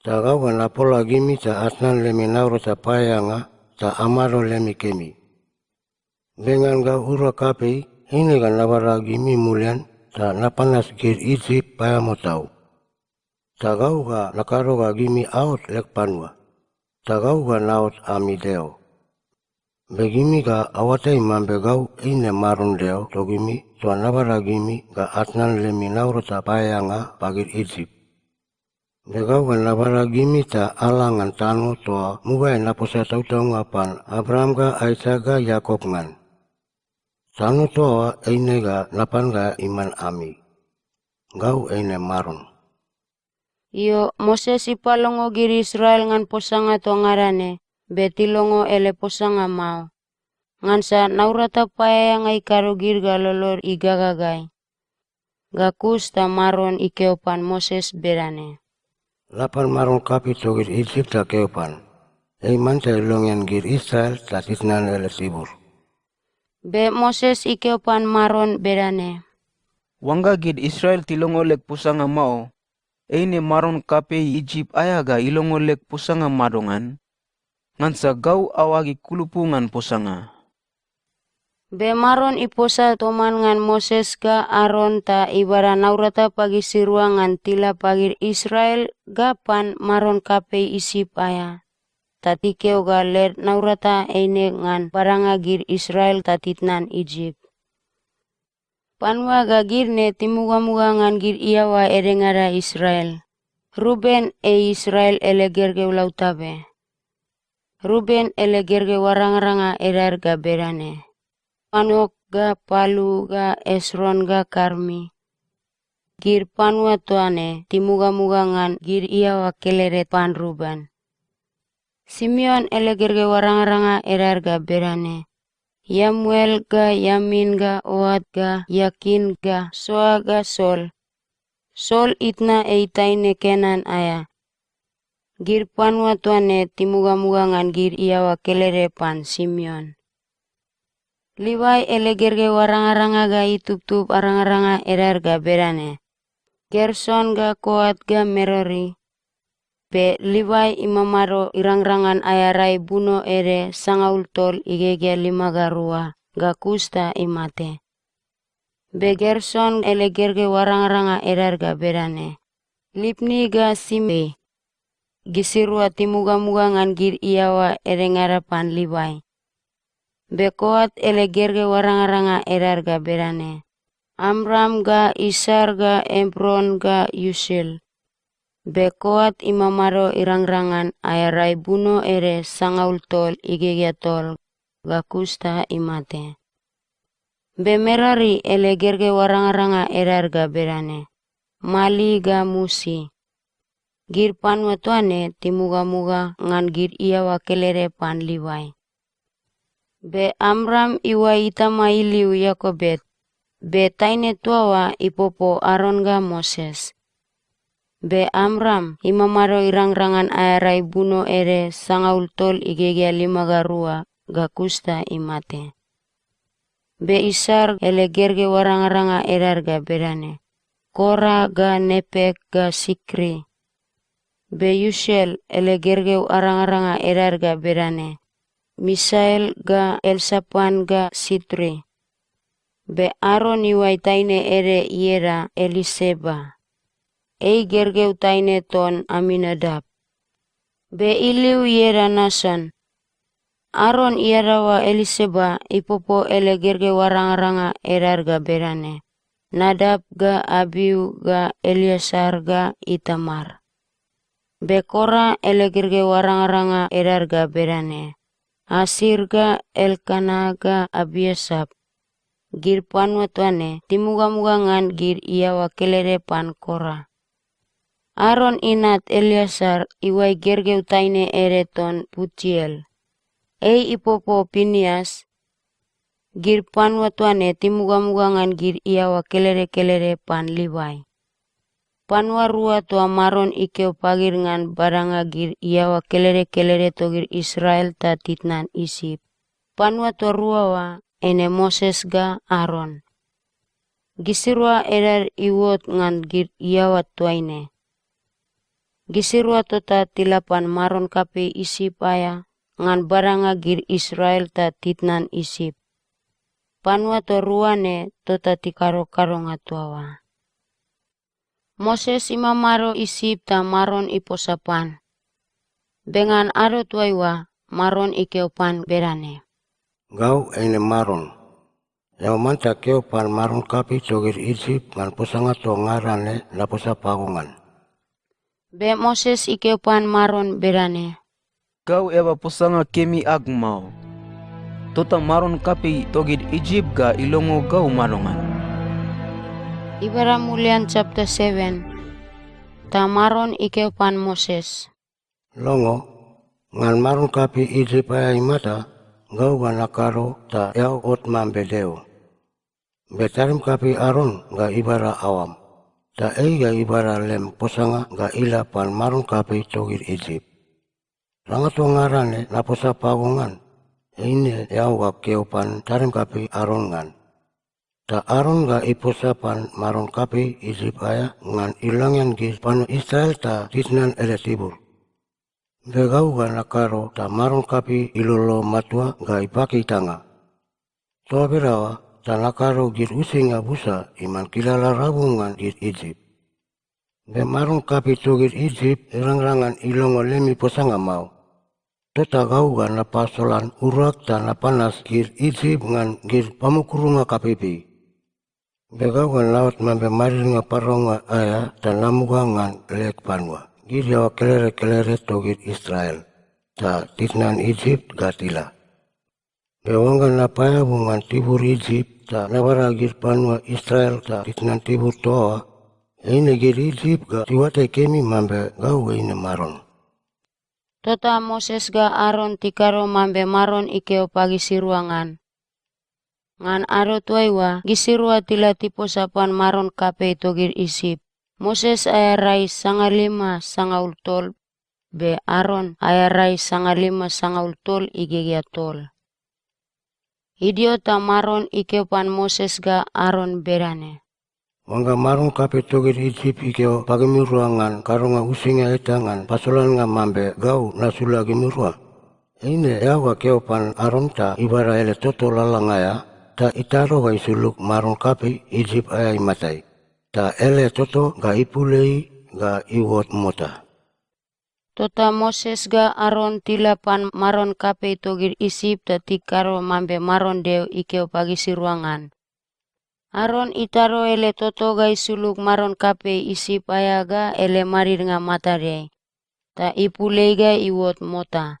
Ta gau ga napola gimi ta atnan lemi naurata paeaeanga ta amado lemi kemi. Be ngan gau urag kapei, eine ga nabada gimi mulian ta napanas gid Isip paeamao tau. Ta gau ga nakado ga gimi aot leg panua, ta gau ga naot ami Deo. Be gimi ga aoatai mambe gau eine Maron Deo togimi toa nabada gimi ga atnan lemi naurata paeaeanga pagid Isip. Be gau ga nabada gimi ta ala ngan tano toa mugaeai naposa tautaunga pan Abraam ga Aisak ga Iakop ngan. Tano toa oa eine ga napan ga iman ami. Gau eine Maron.'" Io, Moses ipalongo gid Israel ngan posanga toa ngada ne, be tilongo ele posanga mao. Ngansa naurata paeaeanga ikado gid ga lolod igagagai. Ga kus ta Maron ikeo pan Moses bedane, "La pan maron kapei togid Isip ta keo pan, ei manta ilongean gid Israel ta titnan ele tibur." Be Moses ikeo pan Maron bedane, "Oangga gid Israel tilongo leg posanga mao, eine maron kapei Isip aea ga ilongo leg posanga madongan? Ngansa gau aoag ikulupu ngan posanga." Be Maron iposa toman ngan Moses ga Aron ta ibada naurata pagisirua ngan tila pagid Israel ga pan maron kapei Isip aea, ta tikeo ga led naurata eine ngan badanga gid Israel ta titnan Isip. Panua ga gid ne timugamuga ngan gid iaoa edengada Israel. Ruben ei Israel ele gergeu lautabe. Ruben ele gergeu arangaranga edad ga bedane: Anok ga Palu ga Esron ga Karmi. Gid panua toa ne timugamuga ngan gid iaoa kelede pan Ruben. Simeon ele gergeu arangaranga edad ga bedane: Iamuel ga Iamin ga Oat ga Iakin ga Soa ga Sol. Sol itna ei taine Kenan aea. Gid panua toa ne timugamuga ngan gid iaoa kelede pan Simeon. Livai ele gergeu arangaranga ga itubtub arangaranga edad ga bedane: Gerson ga Koat ga Merari. Be Livai imamado irangrang ngan aea rai buno ede sangaul tol igegea lima ga rua ga kus ta imate. Be Gerson ele gergeu arangaranga edad ga bedane: Libni ga Simei. Gisirua timugamuga ngan gid iaoa edengada pan Livai. Be Koat ele gergeu arangaranga edad ga bedane: Amram ga Isar ga Ebron ga Usiel. Be Koat imamado irangrang ngan aea rai buno ede sangaul tol igegea tol ga kus ta imate. Be Merari ele gergeu arangaranga edad ga bedane: Mali ga Musi. Gid panua toa ne timugamuga ngan gid iaoa kelede pan Livai. Be Amram iuai itama iliu Iokebet, be taine toa oa ipopo Aron ga Moses. Be Amram imamado irangrang ngan aea rai buno ede sangaul tol igegea lima ga rua ga kus ta imate. Be Isar ele gergeu arangaranga edad ga bedane: Kora ga Nepek ga Sikri. Be Iusiel ele gergeu arangaranga edad ga bedane: Misael ga Elsapan ga Sitri. Be Aron iuai taine ede ieda Eliseba. Ei gergeu taine ton Aminadap. Be iliu ieda Nason. Aron iadaoa Eliseba ipopo ele gergeu arangaranga edad ga bedane: Nadap ga Abiu ga Eleasar ga Itamar. Be Kora ele gergeu arangaranga edad ga bedane: Asir ga Elkana ga Abiasap. Gid panua toa ne timugamuga ngan gid iaoa kelede pan Kora. Aron inat Eleasar iuai gergeu taine ede ton Putiel. Ei ipopo Pineas. Gid panua toa ne timugamuga ngan gid iaoa kelede kelede pan Livai. Panua rua toa Maron ikeo pagid ngan badanga gid iaoa kelede kelede togid Israel ta titnan Isip, panua toa rua oa eine Moses ga Aron. Gisirua edad iuot ngan gid iaoa toaine. Gisirua tota tila pan maron kapei Isip aea ngan badanga gid Israel ta titnan Isip. Panua toa rua ne tota tikado kadonga toa oa. Moses imamado Isip ta Maron iposa pan. Be ngan ado toaiua, Maron ikeo pan bedane, "Gau eine Maron. Eao manta keo pan maron kapei togid Isip ngan posanga toa ngada ne naposa pago ngan." Be Moses ikeo pan Maron bedane, "Gau eaba posanga kemi ag mao. Tota maron kapei togid Isip ga ilongo gau madongan?" Ibada mulian chapter seven. Ta Maron ikeo pan Moses, "Longo, ngan maron kapei Isip aea imata, gau ga nakado ta eao ot mambe Deo. Be tadim kapei Aron ga ibada aoam, ta ei ga ibada lem posanga ga ila pan maron kapei togid Isip. Danga toa ngada ne naposa pago ngan, eine eao ga keo pan tadim kapei Aron ngan. Ta Aron ga iposa pan maron kapei Isip aea ngan ilongean gid panua Israel ta titnan ele tibur. Be gau ga nakado ta maron kapei ilolo matua ga ipaki itanga. Toa bedaoa ta nakado gid uisinga busa iman kilala rabu ngan gid Isip. Be maron kapei togid Isip irangrang ngan ilongo lemi posanga mao. Tota gau ga napasolan urag ta napanas gid Isip ngan gid pamukurunga kapeipei. Be gau ga naot mambe madidnga paraunga aea ta namuga ngan leg panua, gid iaoa kelede kelede togid Israel, ta titnan Isip ga tila. Be oangga napaeabu ngan tibur Isip ta nabada gid panua Israel ta titnan tibur toa oa, eine gid Isip ga tiuatai kemi mambe gau eine Maron." Tota Moses ga Aron tikado mambe Maron ikeo pagisirua ngan. Ngan ado toaiua, gisirua tila tiposa pan maron kapei togid Isip, Moses aea rai sangalima sangaul tol, be Aron aea rai sangalima sangaul tol igegea tol. Idio ta Maron ikeo pan Moses ga Aron bedane, "Oangga maron kapei togid Isip ikeo pagimirua ngan kadonga uisinga eta ngan pasolannga mambe gau nasula gimirua, eine eao ga keo pan Aron ta ibada ele toto lalangai aea ta itado ga isulug maron kapei Isip aea imatai, ta ele toto ga ipul ei ga iuot mota." Tota Moses ga Aron tila pan maron kapei togid Isip ta tikado mambe Maron Deo ikeo pagisirua ngan. Aron itado ele toto ga isulug maron kapei Isip aea ga ele madidnga matadeai, ta ipul ei ga iuot mota.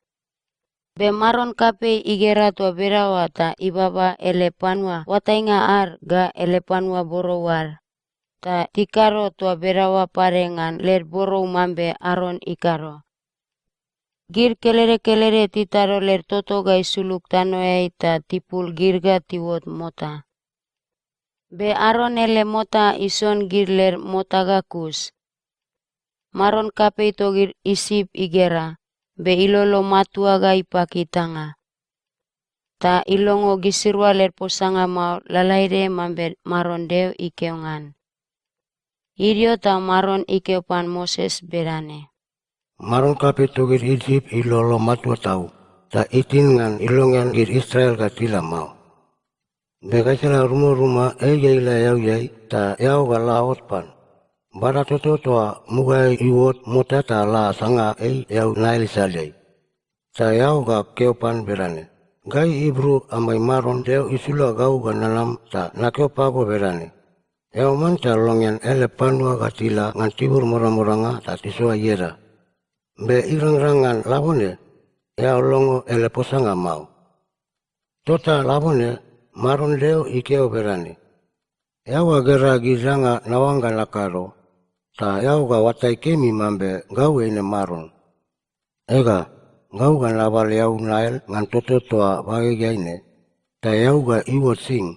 Be maron kapei igera toa bedaoa ta ibaba ele panua oatainga ad ga ele panua borou ad, ta tikado toa bedaoa pade ngan led borou mambe Aron ikado. Gid kelede kelede titado led toto ga isulug tanoeai ta tipul gid ga tiuot mota. Be Aron ele mota ison gid led mota ga kus. Maron kapei togid Isip igera, be ilolo matua ga ipaki itanga. Ta ilongo gisirua led posanga mao lalaede mambe Maron Deo ikeo ngan. Idio ta Maron ikeo pan Moses bedane, "Maron kapei togid Isip ilolo matua tau, ta itin ngan ilongean gid Israel ga tila mao. Be gaisala rumaruma ei ga ila eauiai, ta eao ga la ot pan. Bada toto toa mugaeai iuot mota ta la sanga ei eau Nail isaleai. Ta eao ga keo pan bedane, 'Gai Ibru amai Maron Deo isula gau ga nanam ta nakeo pago bedane, eao manta longean ele panua ga tila ngan tibur modamodanga ta tisoa ieda.' Be irangrang ngan labone, eao longo ele posanga mao." Tota labone, Maron Deo ikeo bedane, "Eao ga gera gid danga naoangga nakado, ta eao ga oatai kemi mambe gau eine Maron. Ega, gau ga nabal eau Nail ngan toto toa bagegeai ne, ta eau ga iuot sing.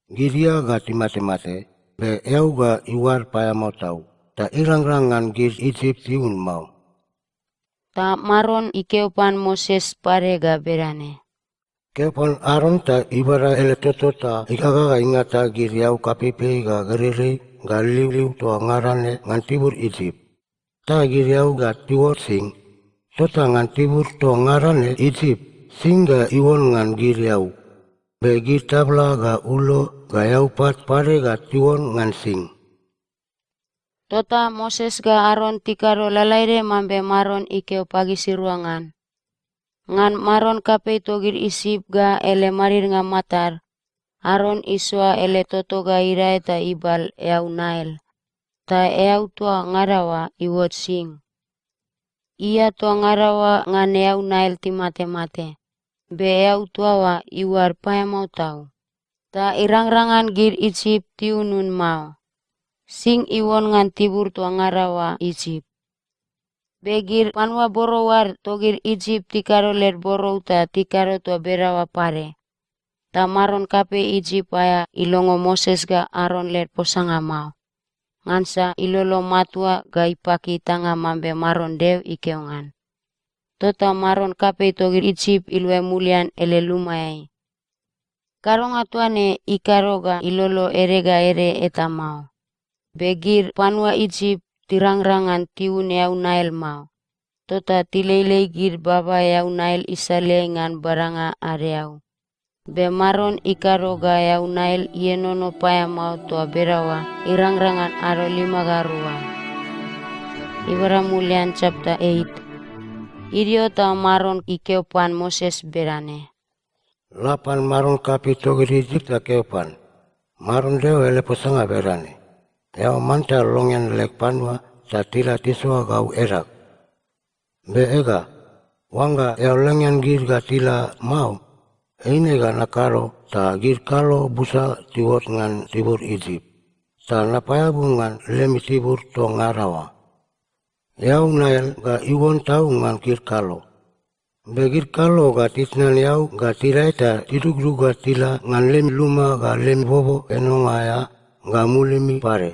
Gid ia ga timatemate, be eau ga iuad paeamao tau, ta irangrang ngan gid Isip tiun mao." Ta Maron ikeo pan Moses pade ga bedane, "Keo pan Aron ta ibada ele toto ta igaga ga ingata gid eau kapeipei ga gereirei ga liuliu toa ngada ne ngan tibur Isip. Ta gid eau ga tiuot sing. Tota ngan tibur toa ngada ne Isip, sing ga iuon ngan gid eau. Be gid tabla ga ulo ga eau pat pade ga tiuon ngan sing." Tota Moses ga Aron tikado lalaede mambe Maron ikeo pagisirua ngan. Ngan maron kapei togid Isip ga ele madidnga matad, Aron isoa ele toto ga idae ta ibal eau Nail, ta eau toa ngada oa iuot sing. Ia toa ngada oa ngan eau Nail timatemate, be eau toa oa iuad paeamao tau. Ta irangrang ngan gid Isip tiunun mao. Sing iuon ngan tibur toa ngada oa Isip. Be gid panua borou ad togid Isip tikado led borou ta tikado toa bedaoa pade. Ta maron kapei Isip aea ilongo Moses ga Aron led posanga mao, ngansa ilolo matua ga ipaki itanga mambe Maron Deo ikeo ngan. Tota maron kapei togid Isip iluai mulian ele lumaeai. Kadonga toa ne ikado ga ilolo ede ga ede eta mao. Be gid panua Isip tirangrang ngan tiun eau Nail mao, tota tileilei gid baba eau Nail isaleai ngan badanga ad eau. Be Maron ikado ga eau Nail ienono paeamao toa bedaoa irangrang ngan ado lima ga rua. Ibada mulian chapter eight. Idio ta Maron ikeo pan Moses bedane, "La pan maron kapei togid Isip ta keo pan, 'Maron Deo ele posanga bedane, eao manta longean leg panua ta tila tisoa gau edag. Be ega, oangga eao longean gid ga tila mao, eine ga nakado ta gid kalo busa tiuot ngan tibur Isip, ta napaeabu ngan lemi tibur toa ngada oa. Eau Nail ga iuon tau ngan gid kalo. Be gid kalo ga titnan eau ga tidae ta tidugdug ga tila ngan lemi luma ga lemi bobo enonga aea ga mulimi pade.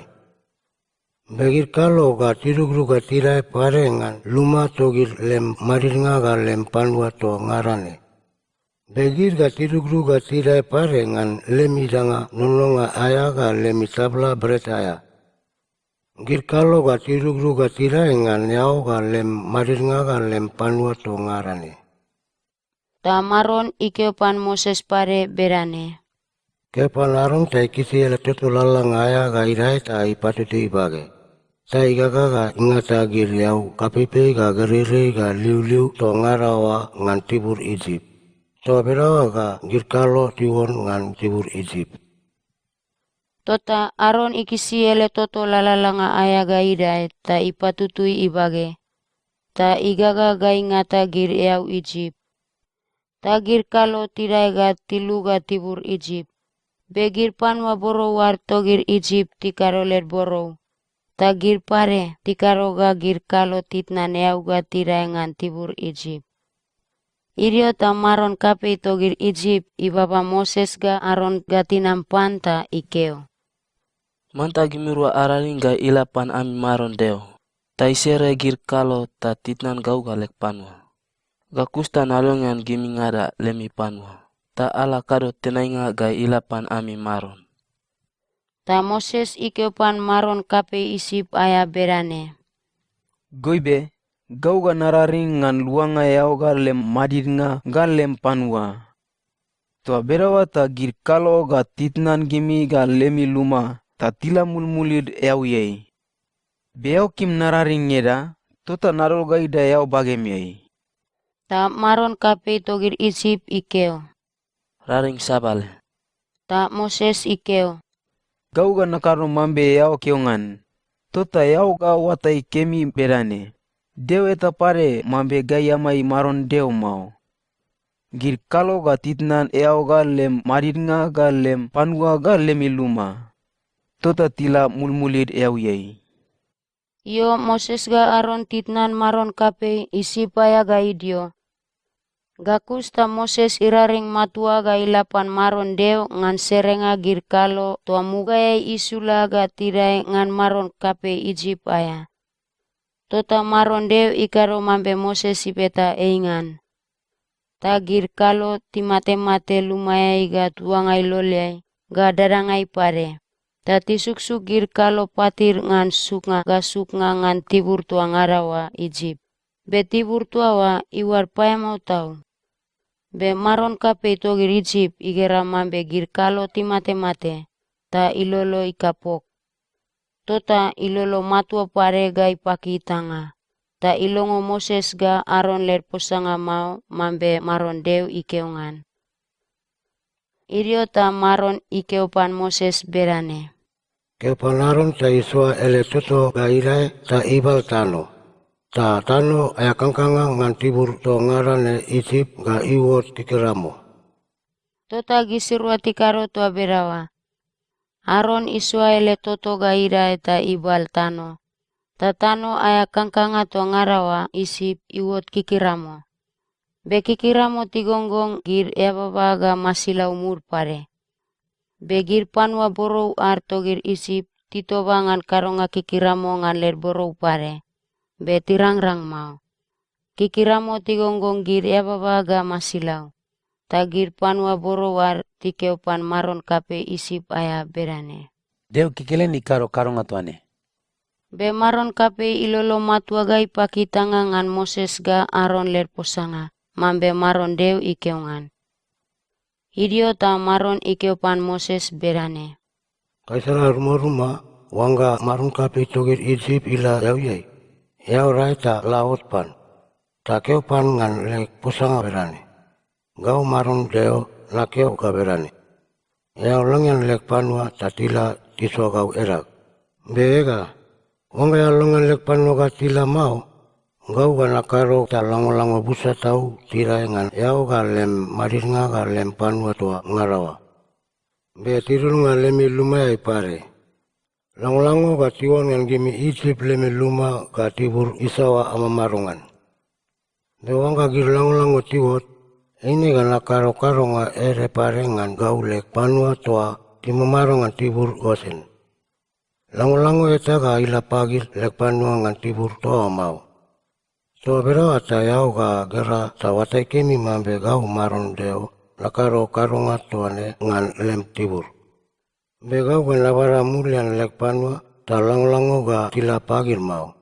Be gid kalo ga tidugdug ga tidae pade ngan luma togid lem madidnga ga lem panua toa ngada ne. Be gid ga tidugdug ga tidae pade ngan lemi danga nononga aea ga lemi tabla bret aea. Gid kalo ga tidugdug ga tidae ngan eao ga lem madidnga ga lem panua toa ngada ne." Ta Maron ikeo pan Moses pade bedane, "Keo pan Aron ta ikisi ele toto lalalanga aea ga idae ta ipatutui ibage, ta igaga ga ingata gid eau kapeipei ga gereirei ga liuliu toa ngada oa ngan tibur Isip. Toa bedaoa ga gid kalo tiuon ngan tibur Isip." Tota Aron ikisi ele toto lalalanga aea ga idae ta ipatutui ibage, ta igaga ga ingata gid eau Isip. Ta gid kalo tidae ga tiluga tibur Isip. Be gid panua borou ad togid Isip tikado led borou, ta gid pade tikado ga gid kalo titnan eau ga tidae ngan tibur Isip. Idio ta maron kapei togid Isip ibaba Moses ga Aron ga tinam pan ta ikeo, “Manta gimirua araring ga ila pan ami Maron Deo, ta isere gid kalo ta titnan gau ga leg panua. Ga kus ta nalongean gimingada lemi panua, ta ala kado tenainga ga ila pan ami Maron.” Ta Moses ikeo pan maron kapei Isip aea bedane, “Goibe, gau ga nararing ngan luanga eao ga lem madidnga ga lem panua. Toa bedaoa ta gid kalo ga titnan gimi ga lemi luma ta tila mulmulid eauiai. Be eao kim nararing ngeda, tota nadol ga idae eao bagemeai.” Ta maron kapei togid Isip ikeo, “Raring sabale.” Ta Moses ikeo, “Gau ga nakado mambe eao keo ngan. Tota eao ga oatai kemi bedane, Deo eta pade mambe gai amai Maron Deo mao. Gid kalo ga titnan eao ga lem madidnga ga lem panua ga lemi luma, tota tila mulmulid eauiai.” Io, Moses ga Aron titnan maron kapei Isip aea ga idio. Ga kus ta Moses iraring matua ga ila pan Maron Deo ngan serenga gid kalo toa mugaeai isula ga tidae ngan maron kapei Isip aea. Tota Maron Deo ikado mambe Moses ibeta ei ngan. Ta gid kalo timatemate lumaeai ga tuangai iloleai ga dadangai pade, ta tisuksuk gid kalo patid ngan suknga ga suknga ngan tibur toa ngada oa Isip. Be tibur toa oa iuad paeamao tau. Be maron kapei togid Isip igera mambe gid kalo timatemate, ta ilolo ikapok. Tota ilolo matua pade ga ipaki itanga, ta ilongo Moses ga Aron led posanga mao mambe Maron Deo ikeo ngan. Idio ta Maron ikeo pan Moses bedane, “Keo pan Aron ta isoa ele toto ga idae ta ibal tano, ta tano aea kangkanga ngan tibur toa ngada ne Isip ga iuot kikiramo.” Tota gisirua tikado toa bedaoa. Aron isoa ele toto ga idae ta ibal tano, ta tano aea kangkanga toa ngada oa Isip iuot kikiramo. Be kikiramo tigonggong gid eababa ga masilau mud pade. Be gid panua borou ad togid Isip titoba ngan kadonga kikiramo ngan led borou pade, be tirangrang mao. Kikiramo tigonggong gid eababa ga masilau, ta gid panua borou ad tikeo pan maron kapei Isip aea bedane, “Deo kekelen ikado kadonga toa ne.” Be maron kapei ilolo matua ga ipaki itanga ngan Moses ga Aron led posanga, mambe Maron Deo ikeo ngan. Idio ta Maron ikeo pan Moses bedane, “Gaisala rumaruma, oangga maron kapei togid Isip ila eauiai, eao dae ta la ot pan, ta keo pan ngan leg posanga bedane, ‘Gau Maron Deo nakeo ga bedane, eao longean leg panua ta tila tisoa gau edag.’ Be ega, oangga eao longean leg panua ga tila mao, gau ga nakado ta langlango busa tau tidae ngan eao ga lem madidnga ga lem panua toa ngada oa. Be tidudunga lemi lumaeai pade. Langlango ga tiuon ngan gimi Isip lemi luma ga tibur isaoa amamado ngan. Be oangga gid langlango tiuot, eine ga nakado kadonga ede pade ngan gau leg panua toa timamado ngan tibur Gosen. Langlango eta ga ila pagid leg panua ngan tibur toa oa mao. Toa bedaoa ta eao ga gera ta oatai kemi mambe gau Maron Deo nakado kadonga toa ne ngan lem tibur. Be gau ga nabada mulian leg panua ta langlango ga tila pagid mao,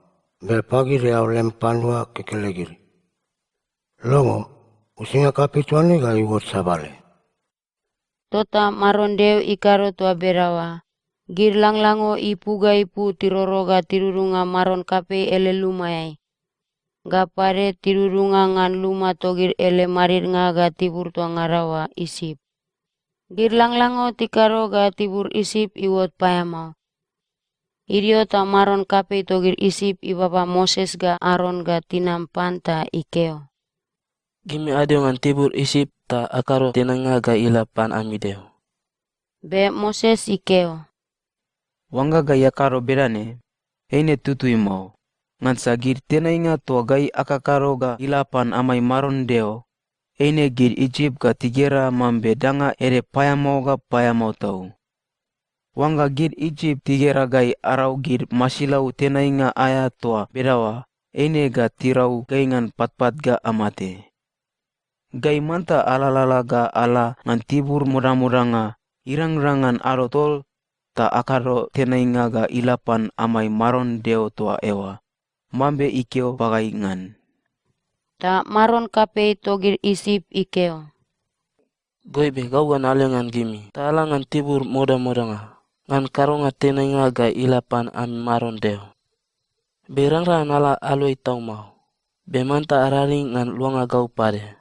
be pagid eao lem panua kekelegid. Longo, uisinga kapei toa ne ga iuot sabale.” Tota Maron Deo ikado toa bedaoa. Gid langlango ipu ga ipu tiroro ga tidudunga maron kapei ele lumaeai, ga pade tidudunga ngan luma togid ele madidnga ga tibur toa ngada oa Isip. Gid langlango tikado ga tibur Isip iuot paeamao. Idio ta maron kapei togid Isip ibaba Moses ga Aron ga tinam pan ta ikeo, “Gimi adio ngan tibur Isip ta akado tenainga ga ila pan ami Deo.” Be Moses ikeo, “Oangga gai akado bedane, Eine tutui mao, ngansa gid tenainga toa gai akakado ga ila pan amai Maron Deo, eine gid Isip ga tigera mambe danga ede paeamao ga paeamao tau. Oangga gid Isip tigera gai arau gid masilau tenainga aea toa bedaoa, eine ga tirau gai ngan patpat ga amate. Gai manta alalala ga ala ngan tibur modamodanga, irangrang ngan ado tol, ta akado tenainga ga ila pan amai Maron Deo toa eoa, mambe ikeo pagai ngan.” Ta maron kapei togid Isip ikeo, “Goibe gau ga nale ngan gimi ta ala ngan tibur modamodanga, ngan kadonga tenainga ga ila pan ami Maron Deo. Be irangrang ngan ala aluai tau mao, be manta araring ngan luanga gau pade.”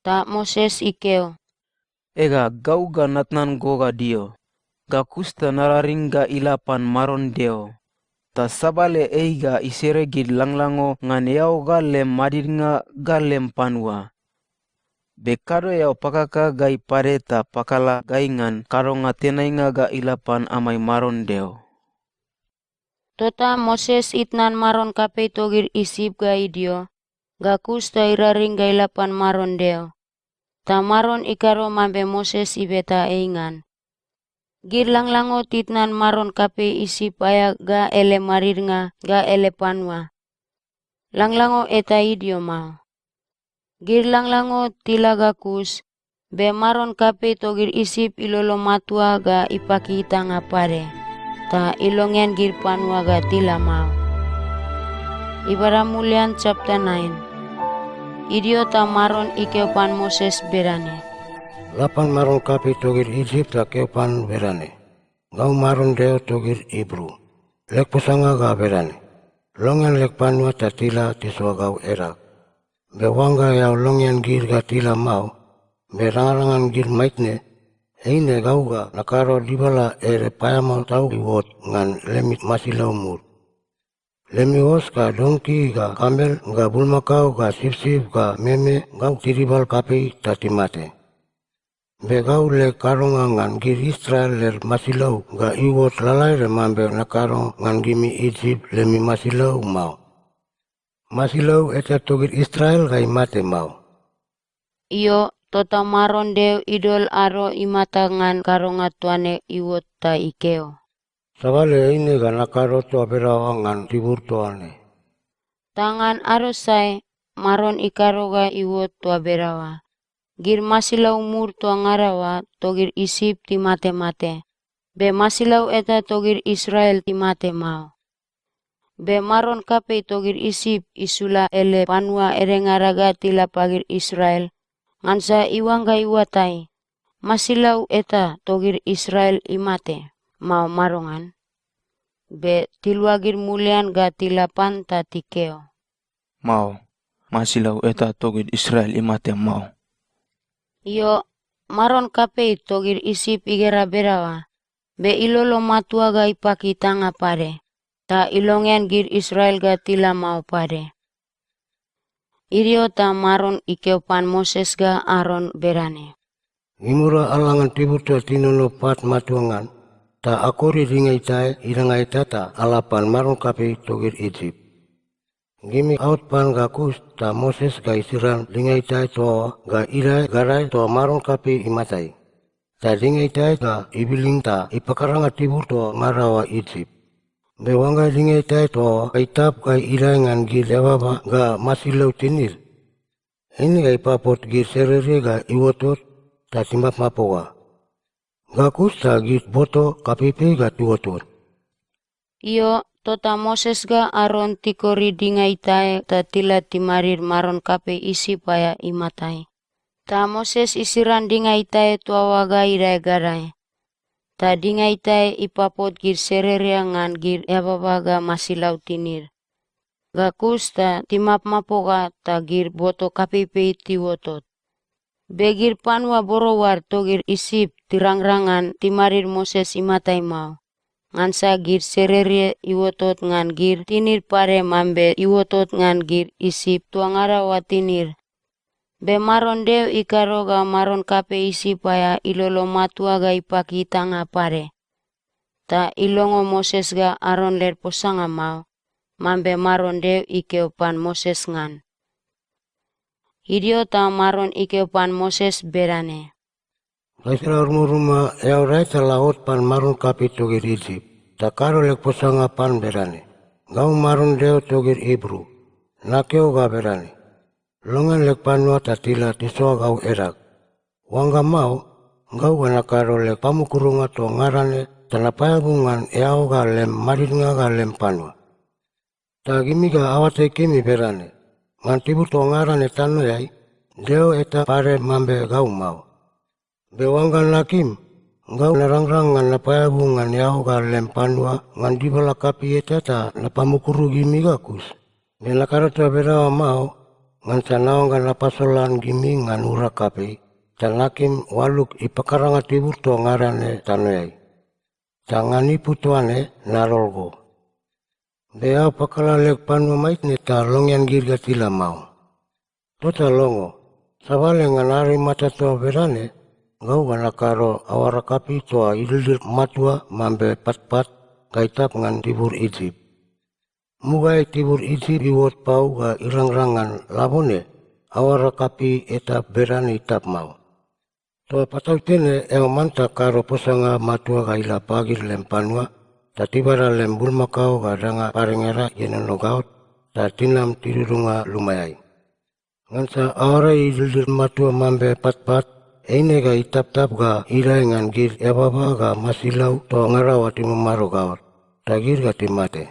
Ta Moses ikeo, “Ega, gau ga natnan go ga dio, ga kus ta nararing ga ila pan Maron Deo. Ta sabale ei ga isere gid langlango ngan eao ga lem madidnga ga lem panua. Be kado eao pakaka gai pade ta pakala gai ngan kadonga tenainga ga ila pan amai Maron Deo.” Tota Moses itnan maron kapei togid Isip ga idio, ga kus ta iraring ga ila pan Maron Deo. Ta Maron ikado mambe Moses ibeta ei ngan. Gid langlango titnan maron kapei Isip aea ga ele madidnga ga ele panua. Langlango eta idio mao. Gid langlango tila ga kus, be maron kapei togid Isip ilolo matua ga ipaki itanga pade, ta ilongean gid panua ga tila mao. Ibada mulian chapter nine. Idio ta Maron ikeo pan Moses bedane, “La pan maron kapei togid Isip ta keo pan bedane, ‘Gau Maron Deo togid Ibru. Leg posanga ga bedane, longean leg panua ta tila tisoa gau edag. Be oangga eao longean gid ga tila mao, be rangarangan gid maitne, eine gau ga nakado dibala ede paeamao tau iuot ngan lemi masilau mud. Lemi os ga donki ga kamel ga bulmakao ga sipsip ga meme gau tidibal kapei ta timate. Be gau leg kadonga ngan gid Israel led masilau ga iuot lalaede mambe nakado ngan gimi Isip lemi masilau mao. Masilau eta togid Israel ga imate mao.” Io, tota Maron Deo idol ado imata ngan kadonga toa ne iuot ta ikeo, “Sabale eine ga nakado toa bedaoa ngan tibur toa ne.” Ta ngan ado sae, Maron ikado ga iuot toa bedaoa. Gid masilau mud toa ngada oa togid Isip timatemate, be masilau eta togid Israel timate mao. Be maron kapei togid Isip isula ele panua edengada ga tila pagid Israel, ngansa iuangga iuatai, masilau eta togid Israel imate, mao madongan. Be tiluagid mulian ga tila pan ta tikeo, “Mao, masilau eta togid Israel imate mao.” Io, maron kapei togid Isip igera bedaoa, be ilolo matua ga ipaki itanga pade, ta ilongean gid Israel ga tila mao pade. Idio ta Maron ikeo pan Moses ga Aron bedane, “Gimura ala ngan tibur toa tinono pat matua ngan, ta akori dinga itae idanga eta ta ala pan maron kapei togid Isip. Gimi aot pan ga kus ta Moses ga isiran dinga itae toa oa ga idae gadae toa maron kapei imatai. Ta dinga itae ga ibilin ta ipakaranga tibur toa ngada oa Isip. Be oangga dinga itae toa oa ga itap ga idae ngan gid eababa ga masilau tinid, eine ga ipapot gid sererie ga iuotot ta timapmapoga. Ga kus ta gid boto kapeipei ga tiuotot.” Io, tota Moses ga Aron tikori dinga itae ta tila timadid maron kapei Isip aea imatai. Ta Moses isiran dinga itae toa oa ga idae gadae. Ta dinga itae ipapot gid sereria ngan gid eababa ga masilau tinid. Ga kus ta timapmapoga ta gid boto kapeipei tiuotot. Be gid panua boroar togid Isip tirangrang ngan timadid Moses imatai mao, ngansa gid sererie iuotot ngan gid tinid pade mambe iuotot ngan gid Isip toa ngada oa tinid. Be Maron Deo ikado ga maron kapei Isip aea ilolo matua ga ipaki itanga pade. ta ilongo Moses ga Aron led posanga mao, mambe Maron Deo ikeo pan Moses ngan. Idio ta Maron ikeo pan Moses bedane, "Gaisala rumoruma eao dae ta la ot pan maron kapei togid Isip, ta kado leg posanga pan bedane, 'Gau Maron Deo togid Ibru. Nakeo ga bedane, longean leg panua ta tila tisoa gau edag. Oangga mao, gau ga nakado leg pamukurunga toa ngada ne ta napaeabu ngan eao ga lem madidnga ga lem panua. Ta gimi ga aoatai kemi bedane, ngan tibur toa ngada ne tanoeai, Deo eta pade mambe gau mao. Be oangga nakim, gau narangrang ngan napaeabu ngan eao ga lem panua ngan dibala kapei eta ta napamukuru gimi ga kus. Be nakado toa bedaoa mao, ngansa naoangga napasolan gimi ngan urag kapei, ta nakim oalug ipakaranga tibur toa ngada ne tanoeai. Ta ngan ipu toa ne nadol go. Be eao pakala leg panua maitne ta longean gid ga tila mao. Tota longo, sabale ngan ado imata toa bedane, gau ga nakado aoara kapei toa idildil matua mambe patpat ga itap ngan tibur Isip. Mugaeai tibur Isip iuot pau ga irangrang ngan labone, aoara kapei eta bedane itap mao. Toa patautene eao manta kado posanga matua ga ila pagid lem panua, ta tibada lem bulmakao ga danga padengada ienono gaot, ta tinam tidudunga lumaeai. Ngansa aoara idildil matua mambe patpat, eine ga itaptap ga idae ngan gid eababa ga masilau toa ngada oa timamado gaot, ta gid ga timate."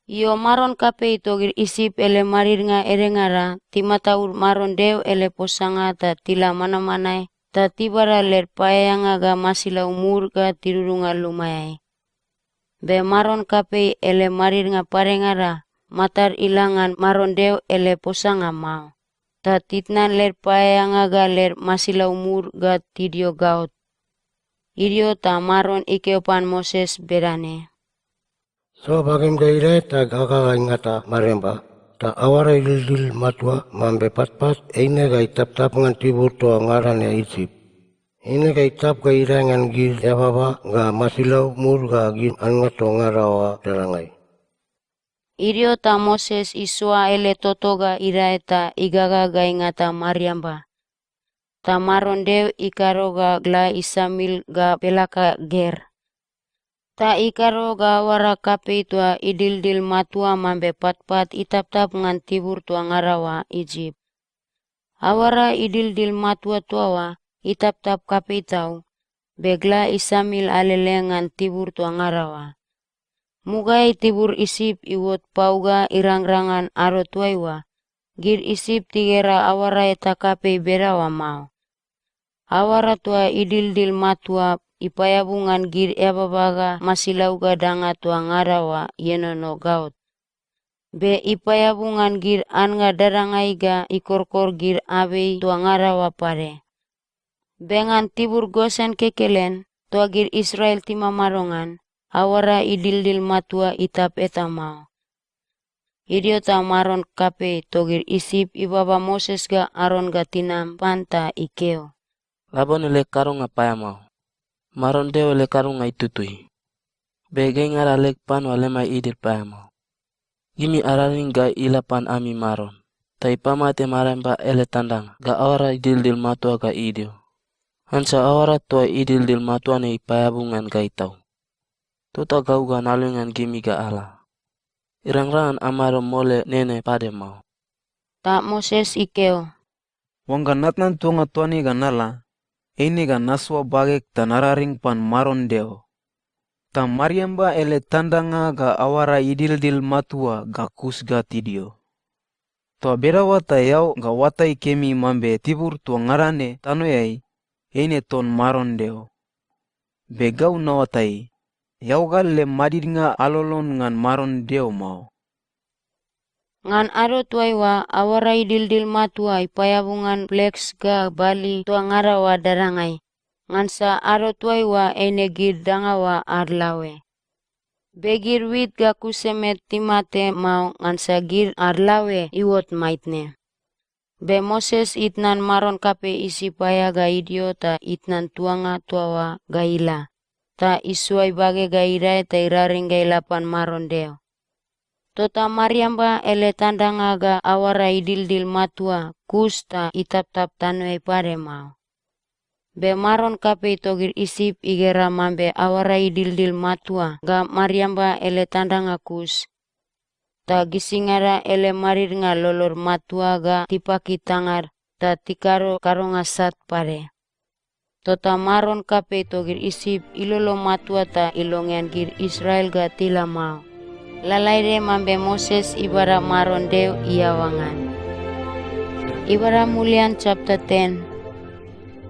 Io, maron kapei togid Isip ele madidnga edengada timataud Maron Deo ele posanga ta tila manmanae ta tibada led paeaeanga ga masilau mud ga tidudunga lumaeai. Be maron kapei ele madidnga padengada matad ila ngan Maron Deo ele posanga mao, ta titnan led paeaeanga ga led masilau mud ga tidio gaot. Idio ta Maron ikeo pan Moses bedane, "Soa bagem ga idae ta gaga ga ingata mariamba, ta aoara idildil matua mambe patpat eine ga itaptap ngan tibur toa ngada ne Isip. Eine ga itap ga idae ngan gid eababa ga masilau mud ga gid annga toa ngada oa dadangai." Idio ta Moses isoa ele toto ga idae ta igaga ga ingata mariamba. Ta Maron Deo ikado ga gla isamil ga belaka ger. Ta ikado ga aoara kapei toa idildil matua mambe patpat itaptap ngan tibur toa ngada oa Isip. Aoara idildil matua toa oa itaptap kapei tau, be gla isamil alele ngan tibur toa ngada oa. Mugaeai tibur Isip iuot pau ga irangrang ngan ado toaiua, gid Isip tigera aoara eta kapei bedaoa mao. Aoara toa idildil matua ipaeabu ngan gid eababa ga masilau ga danga toa ngada oa ienono gaot. Be ipaeabu ngan gid annga dadangai ga ikorkor gid abei toa ngada oa pade. Be ngan tibur Gosen kekelen, toa gid Israel timamado ngan, aoara idildil matua itap eta mao. Idio ta maron kapei togid Isip ibaba Moses ga Aron ga tinam pan ta ikeo, "Labone leg kadonga paeamao. Maron Deo ele kadonga itutui. Be gaingada leg panua lemai idil paeamao. Gimi araring ga ila pan ami Maron, ta ipamate mariamba ele tandanga ga aoara idildil matua ga idio. Ngansa aoara toa idildil matua ne ipaeabu ngan gai tau. Tota gau ga naluai ngan gimi ga ala. Irangrang ngan amado mole nene pade mao." Ta Moses ikeo, "Oangga natnan tuanga toa ne ga nala, eine ga nasoa bageg ta nararing pan Maron Deo. Ta mariamba ele tandanga ga aoara idildil matua ga kus ga tidio. Toa bedaoa ta eao ga oatai kemi mambe tibur toa ngada ne tanoeai, eine ton Maron Deo. Be gau naoatai, eao ga lem madidnga alolon ngan Maron Deo mao." Ngan ado toaiua, aoara idildil matua ipaeabu ngan pleks ga bali toa ngada oa dadangai, ngansa ado toaiua eine gid danga oa ad laoe. Be gid wit ga kuseme timate mao ngansa gid ad laoe iuot maitne. Be Moses itnan maron kapei Isip aea ga idio ta itnan tuanga toa oa ga ila, ta isoa ibage ga idae ta iraring ga ila pan Maron Deo. Tota mariamba ele tandanga ga aoara idildil matua kus ta itaptap tanoeai pade mao. Be maron kapei togid Isip igera mambe aoara idildil matua ga mariamba ele tandanga kus, ta gisingada ele madidnga lolod matua ga tipaki tangad ta tikado kadonga sat pade. Tota maron kapei togid Isip ilolo matua ta ilongean gid Israel ga tila mao, lalaede mambe Moses ibada Maron Deo iaoa ngan. Ibada mulian chapter ten.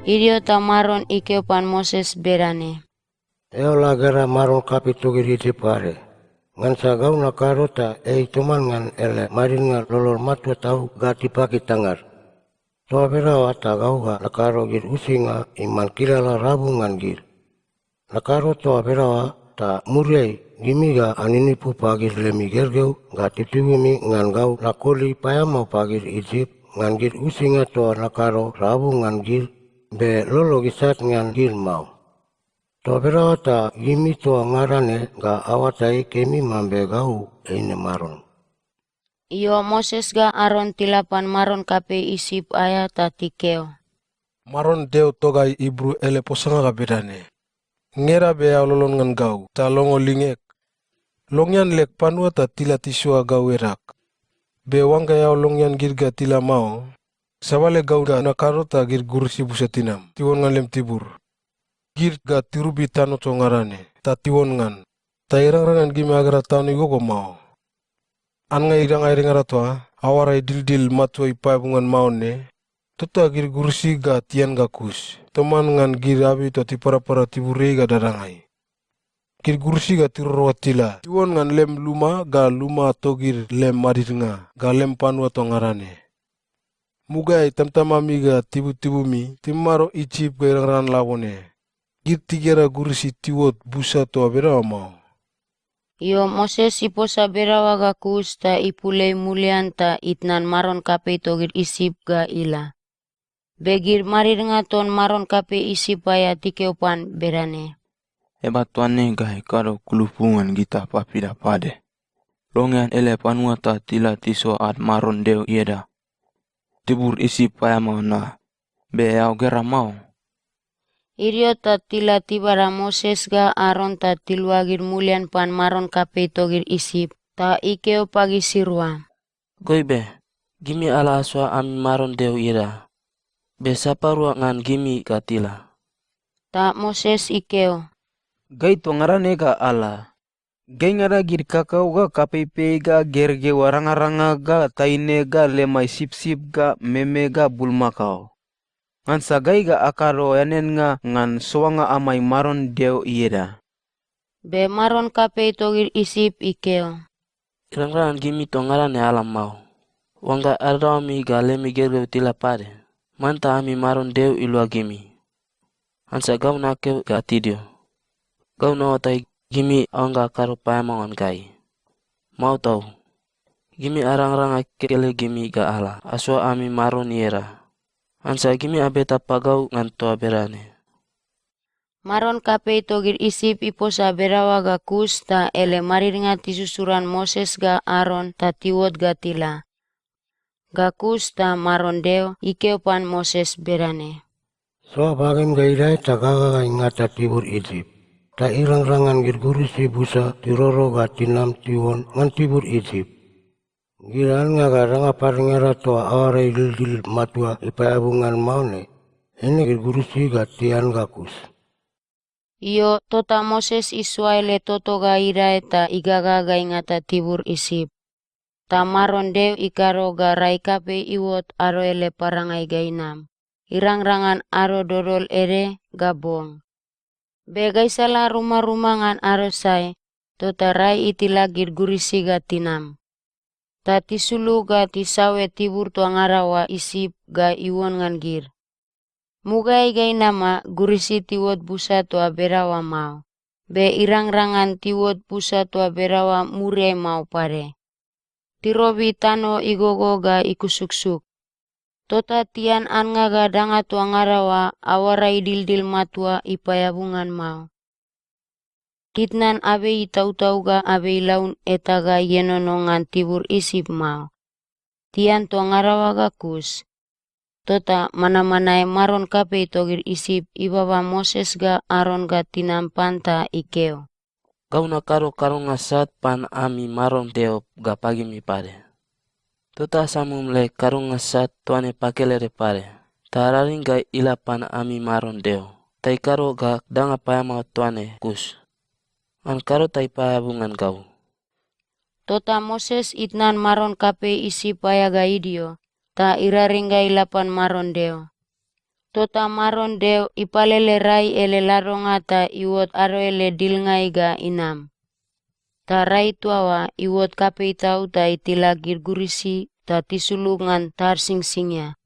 Idio ta Maron ikeo pan Moses bedane, "Eao la gera maron kapei togid Isip pade, ngansa gau nakado ta ei toman ngan ele madidnga lolod matua tau ga tipaki tangad. Toa bedaoa ta gau ga nakado gid uisinga iman kilala rabu ngan gid. Nakado toa bedaoa, ta muriai gimi ga aninipu pagid lemi gergeu ga titubumi ngan gau nakoli paeamao pagid Isip ngan gid uisinga toa nakado rabu ngan gid, be lolog isat ngan gid mao. Toa bedaoa ta gimi toa ngada ne ga aoatai kemi mambe gau eine Maron." Io, Moses ga Aron tila pan maron kapei Isip aea ta tikeo, "Maron Deo togai Ibru ele posanga ga bedane, 'Ngeda be eao lolon ngan gau ta longo lingeg. Longean leg panua ta tila tisoa gau edag. Be oangga eao longean gid ga tila mao, sabale gau ga nakado ta gid gurisi busa tinam tiuon ngan lem tibur. Gid ga tirobi tano toa ngada ne ta tiuon ngan, ta irangrang ngan gimi agera tano igogo mao. Annga idanga edengada toa aoara idildil matua ipaeabu ngan mao ne, tota gid gurisi ga tian ga kus, toman ngan gid abei toa tiparapara tiburiai ga dadangai. Gid gurisi ga tiroro ga tila tiuon ngan lem luma ga luma togid lem madidnga ga lem panua toa ngada ne. Mugaeai tamtamami ga tibutibumi timamado Isip ga irangrang ngan labone. Gid tigera gurisi tiuot busa toa bedaoa mao." Io, Moses iposa bedaoa ga kus ta ipul ei mulian ta itnan maron kapei togid Isip ga ila. Be gid madidnga ton maron kapei Isip aea tikeo pan bedane, "Eaba toa ne ga ikado kulupu ngan gita papida pade. Longean ele panua ta tila tisoa ad Maron Deo ieda. Tibur Isip paeamao na, be eao gera mao?" Idio ta tila tibada Moses ga Aron ta tiluagid mulian pan maron kapei togid Isip, ta ikeo pagisirua, "Goibe, gimi ala asoa ami Maron Deo ieda, be sapadua ngan gimi ga tila." Ta Moses ikeo, "Gai toa ngada ne ga ala. Gaingada gid kakau ga kapeipei ga gergeu arangaranga ga taine ga lemai sipsip ga meme ga bulmakao. Ngansa gai ga akado eaneannga ngan soanga amai Maron Deo ieda." Be maron kapei togid Isip ikeo, "Irangrang ngan gimi toa ngada ne ala mao. Oangga adadaoami ga lemi gergeu tila pade, manta ami Maron Deo ilua gimi. Ngansa gau nakeo ga tidio. Gau naoatai, gimi aoangga akado paeamao ngan gai. Mao tau. Gimi arangrang ngan kekelegimi ga ala asoa ami Maron ieda. Ngansa gimi abeta pagau ngan toa bedane." Maron kapei togid Isip iposa bedaoa ga kus ta ele madidnga tisusuran Moses ga Aron ta tiuot ga tila. Ga kus ta Maron Deo ikeo pan Moses bedane, "Soa bagem ga idae ta gaga ga ingata tibur Isip, ta irangrang ngan gid gurisi busa tiroro ga tinam tiuon ngan tibur Isip. Gid annga ga danga padengada toa aoara idildil matua ipaeabu ngan mao ne, eine gid gurisi ga tian ga kus." Io, tota Moses isoa ele toto ga idae ta igaga ga ingata tibur Isip. Ta Maron Deo ikado ga rai kapei iuot ado ele parangai ga inam, irangrang ngan ado dodol ede ga bong. Be gaisala rumaruma ngan ado sai, tota rai itilak gid gurisi ga tinam. Ta tisulug ga tisaue tibur toa ngada oa Isip ga iuon ngan gid. Mugaeai ga inama, gurisi tiuot busa toa bedaoa mao, be irangrang ngan tiuot busa toa bedaoa muriai mao pade. Tirobi tano igogo ga ikusuksuk. Tota tian annga ga danga toa ngada oa aoara idildil matua ipaeabu ngan mao. titnan abei itautau ga abei laun eta ga ienono ngan tibur Isip mao. Tian toa ngada oa ga kus. Tota manmanae maron kapei togid Isip ibaba Moses ga Aron ga tinam pan ta ikeo, “Gau nakado kadonga sat pan ami Maron Deo ga pagimi pade. Tota asamum leg kadonga sat toa ne pakelede pade, ta araring ga ila pan ami Maron Deo, ta ikado ga danga paeamao toa ne kus. Ngan kado ta ipaeabu ngan gau.” Tota Moses itnan maron kapei Isip aea ga idio, ta iraring ga ila pan Maron Deo. Tota Maron Deo ipalele rai ele ladonga ta iuot ado ele dilngai ga inam. Ta rai toa oa iuot kapei tau ta itila gid gurisi ta tisulug ngan tad singsingia.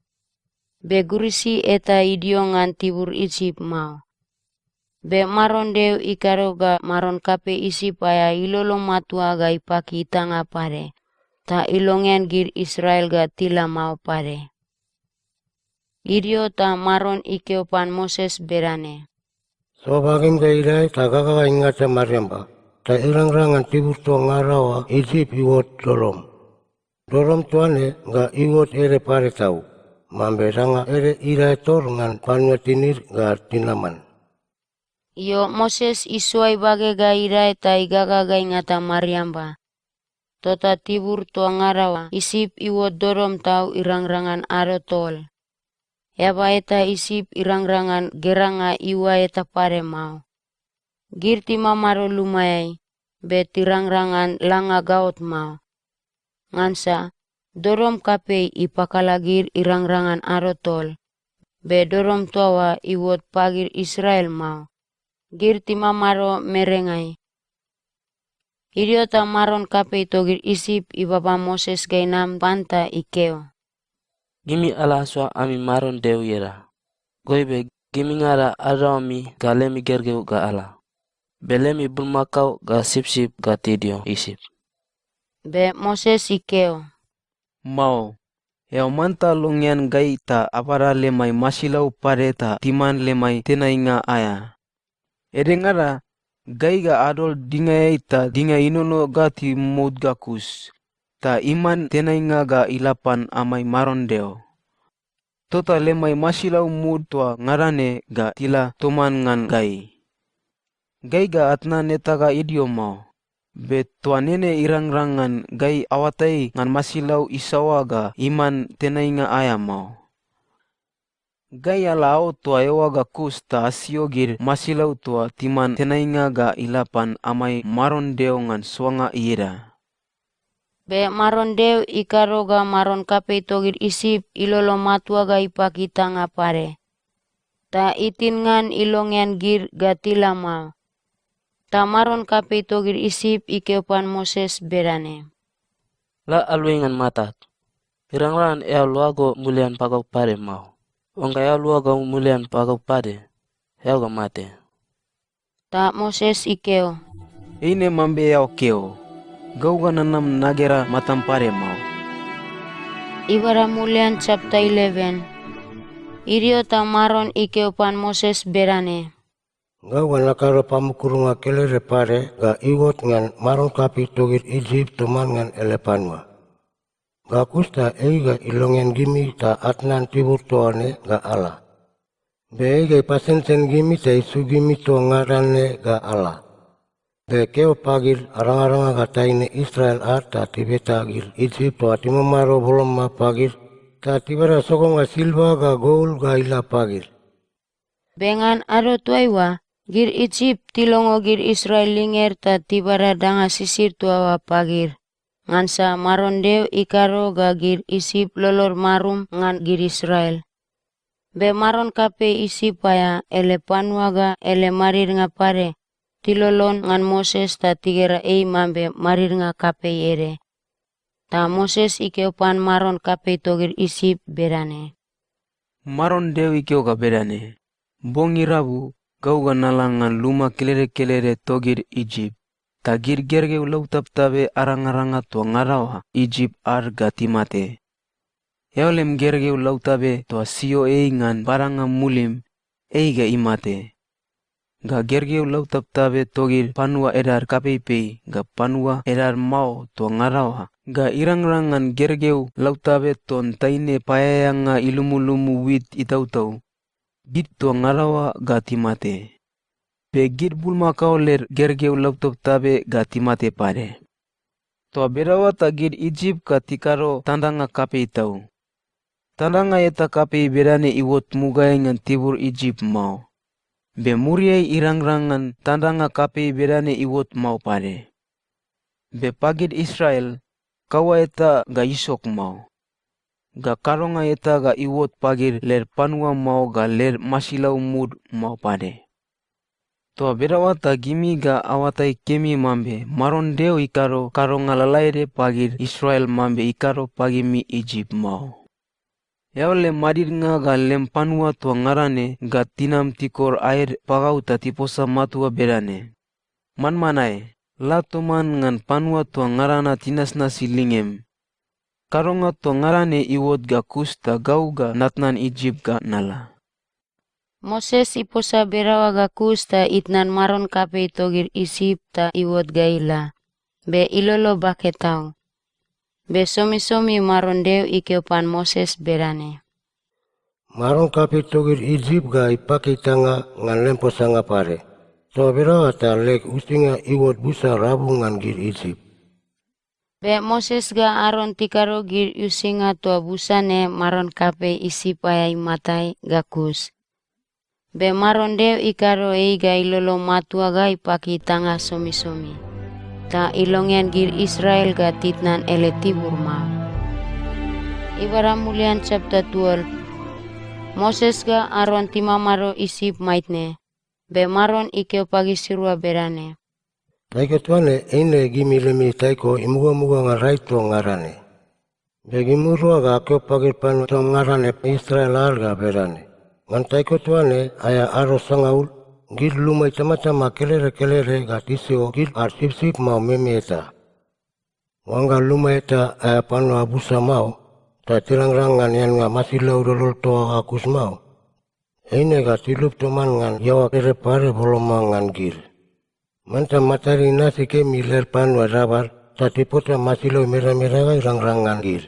Be gurisi eta idio ngan tibur Isip mao. Be Maron Deo ikado ga maron kapei Isip aea ilolo matua ga ipaki itanga pade, ta ilongean gid Israel ga tila mao pade. Idio ta Maron ikeo pan Moses bedane, “Soa bagem ga idae ta gaga ga ingata mariamba, ta irangrang ngan tibur toa ngada oa Isip iuot dodom. Dodom toa ne ga iuot ede pade tau, mambe danga ede idae tor ngan panua tinid ga tinaman.” Io, Moses isoa ibage ga idae ta igaga ga ingata mariamba. Tota tibur toa ngada oa Isip iuot dodom tau irangrang ngan ado tol. Eaba eta Isip irangrang ngan geranga iua eta pade mao. Gid timamado lumaeai, be tirangrang ngan langa gaot mao. Ngansa dodom kapei ipakala gid irangrang ngan ado tol, be dodom toa oa iuot pagid Israel mao. Gid timamado merengai. Idio ta maron kapei togid Isip ibaba Moses ga inam pan ta ikeo, “Gimi ala asoa ami Maron Deo ieda. Goibe gimingada adaoami ga lemi gergeu ga ala. Be lemi bulmakao ga sipsip ga tidio Isip.” Be Moses ikeo, “Mao. Eao manta longean gai ta abada lemai masilau pade ta timan lemai tenainga aea. Edengada, gai ga adol dingaeai ta dinga inono ga timumut ga kus, ta iman tenainga ga ila pan amai Maron Deo. Tota lemai masilau mud toa ngada ne ga tila toman ngan gai. Gai ga atnan eta ga idio mao, be toa nene irangrang ngan gai aoatai ngan masilau isaoa ga iman tenainga aea mao. Gai ala aot toa eoa ga kus ta asio gid masilau toa timan tenainga ga ila pan amai Maron Deo ngan soanga ieda.” Be Maron Deo ikado ga maron kapei togid Isip ilolo matua ga ipaki itanga pade. Ta itin ngan ilongean gid ga tila mao. Ta maron kapei togid Isip ikeo pan Moses bedane, “La aluai ngan matag. Irangrang ngan eao luago mulian pagau pade mao. Oangga eao luagau mulian pagau pade, eao ga mate.” Ta Moses ikeo, “Eine mambe eao keo. Gau ga nanam nagera matam pade mao.” Ibada mulian chapter eleven. Idio ta Maron ikeo pan Moses bedane, “Gau ga nakado pamukurunga kelede pade ga iuot ngan maron kapei togid Isip toman ngan ele panua. Ga kus ta ei ga ilongean gimi ta atnan tibur toa ne ga ala. Be ei ga ipasensen gimi ta isuk gimi toa ngada ne ga ala. Be keo pagid arangaranga ga taine Israel ad ta tibeta gid Isip toa timamado boloma pagid, ta tibada sogonga silva ga gol ga ila pagid.” Be ngan ado toaiua, gid Isip tilongo gid Israel linged ta tibada danga sisid toa oa pagid, ngansa Maron Deo ikado ga gid Isip lolod marum ngan gid Israel. Be maron kapei Isip aea ele panua ga ele madidnga pade tilolon ngan Moses ta tigera ei mambe madidnga kapei ede. Ta Moses ikeo pan maron kapei togid Isip bedane, “Maron Deo ikeo ga bedane, ‘Bong irabu, gau ga nala ngan luma kelede kelede togid Isip, ta gid gergeu lautabtabe arangaranga toa ngada oa Isip ad ga timate. Eao lem gergeu lautabe toa sio ei ngan badanga mulim, ei ga imate. ga gergeu lautabtabe togid panua edad kapeipei ga panua edad mao toa ngada oa, ga irangrang ngan gergeu lautabe ton taine paeaeanga ilumulumu wit itautau, gid toa ngada oa ga timate. Be gid bulmakao led gergeu lautabtabe ga timate pade. Toa bedaoa ta gid Isip ga tikado tandanga kapei tau. Tandanga eta kapei bedane iuot mugaeai ngan tibur Isip mao. Be muriai irangrang ngan tandanga kapei bedane iuot mao pade. Be pagid Israel, kaua eta ga isok mao. Ga kadonga eta ga iuot pagid led panua mao ga led masilau mud mao pade. Toa bedaoa ta gimi ga aoatai kemi mambe Maron Deo ikado kadonga lalaede pagid Israel mambe ikado pagimi Isip mao. Eao lem madidnga ga lem panua toa ngada ne ga tinam tikor aed pagau ta tiposa matua bedane, "Manmanae, la toman ngan panua toa ngada na tinasnasi lingem. Kadonga toa ngada ne iuot ga kus ta gau ga natnan Isip ga nala." Moses iposa bedaoa ga kus ta itnan maron kapei togid Isip ta iuot ga ila, be ilolo bake tau. Be somisomi Maron Deo ikeo pan Moses bedane, "Maron kapei togid Isip ga ipaki itanga ngan lem posanga pade. Toa bedaoa ta leg uisinga iuot busa rabu ngan gid Isip." Be Moses ga Aron tikado gid uisinga toa busa ne maron kapei Isip aea imatai ga kus. Be Maron Deo ikado ei ga ilolo matua ga ipaki itanga somisomi, ta ilongean gid Israel ga titnan ele tibur mao. Ibada mulian chapter twelve. Moses ga Aron timamado Isip maitne, be Maron ikeo pagisirua bedane, "Taiko toa ne eine gimi lemi taiko imugamuga ngan rai toa ngada ne. Be gimirua ga akeo pagid panua toa ngada ne Israel ad ga bedane, 'Ngan taiko toa ne aea ado sangaul, gid luma itamatama kelede kelede ga tisio gid ad sipsip mao meme eta.' Oangga luma eta aea panua busa mao, ta tirangrang ngan eannga masilau lolod toa ga kus mao, eine ga tilup toman ngan iaoa ede pade boloma ngan gid. Manta matad inasi kemi led panua dabad ta tipota masilau imedameda ga irangrang ngan gid.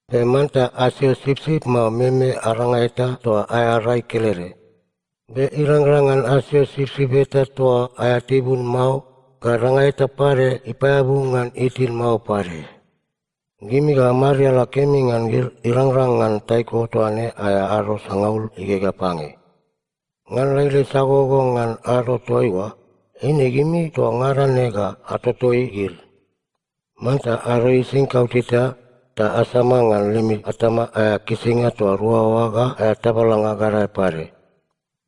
Be manta asio sipsip mao meme aranga eta toa aea rai kelede. Be irangrang ngan asio sipsip eta toa aea tibun mao ga danga eta pade ipaeabu ngan itin mao pade. Gimi ga amariala kemi ngan gid irangrang ngan taiko toa ne aea ado sangaul igegea pange. Ngan lailai sagogo ngan ado toaiua, eine gimi toa ngada ne ga atotoi gid. Manta aroising kauteta ta asama ngan lemi atama aea kisinga toa rua oa ga aea tabalanga gadae pade.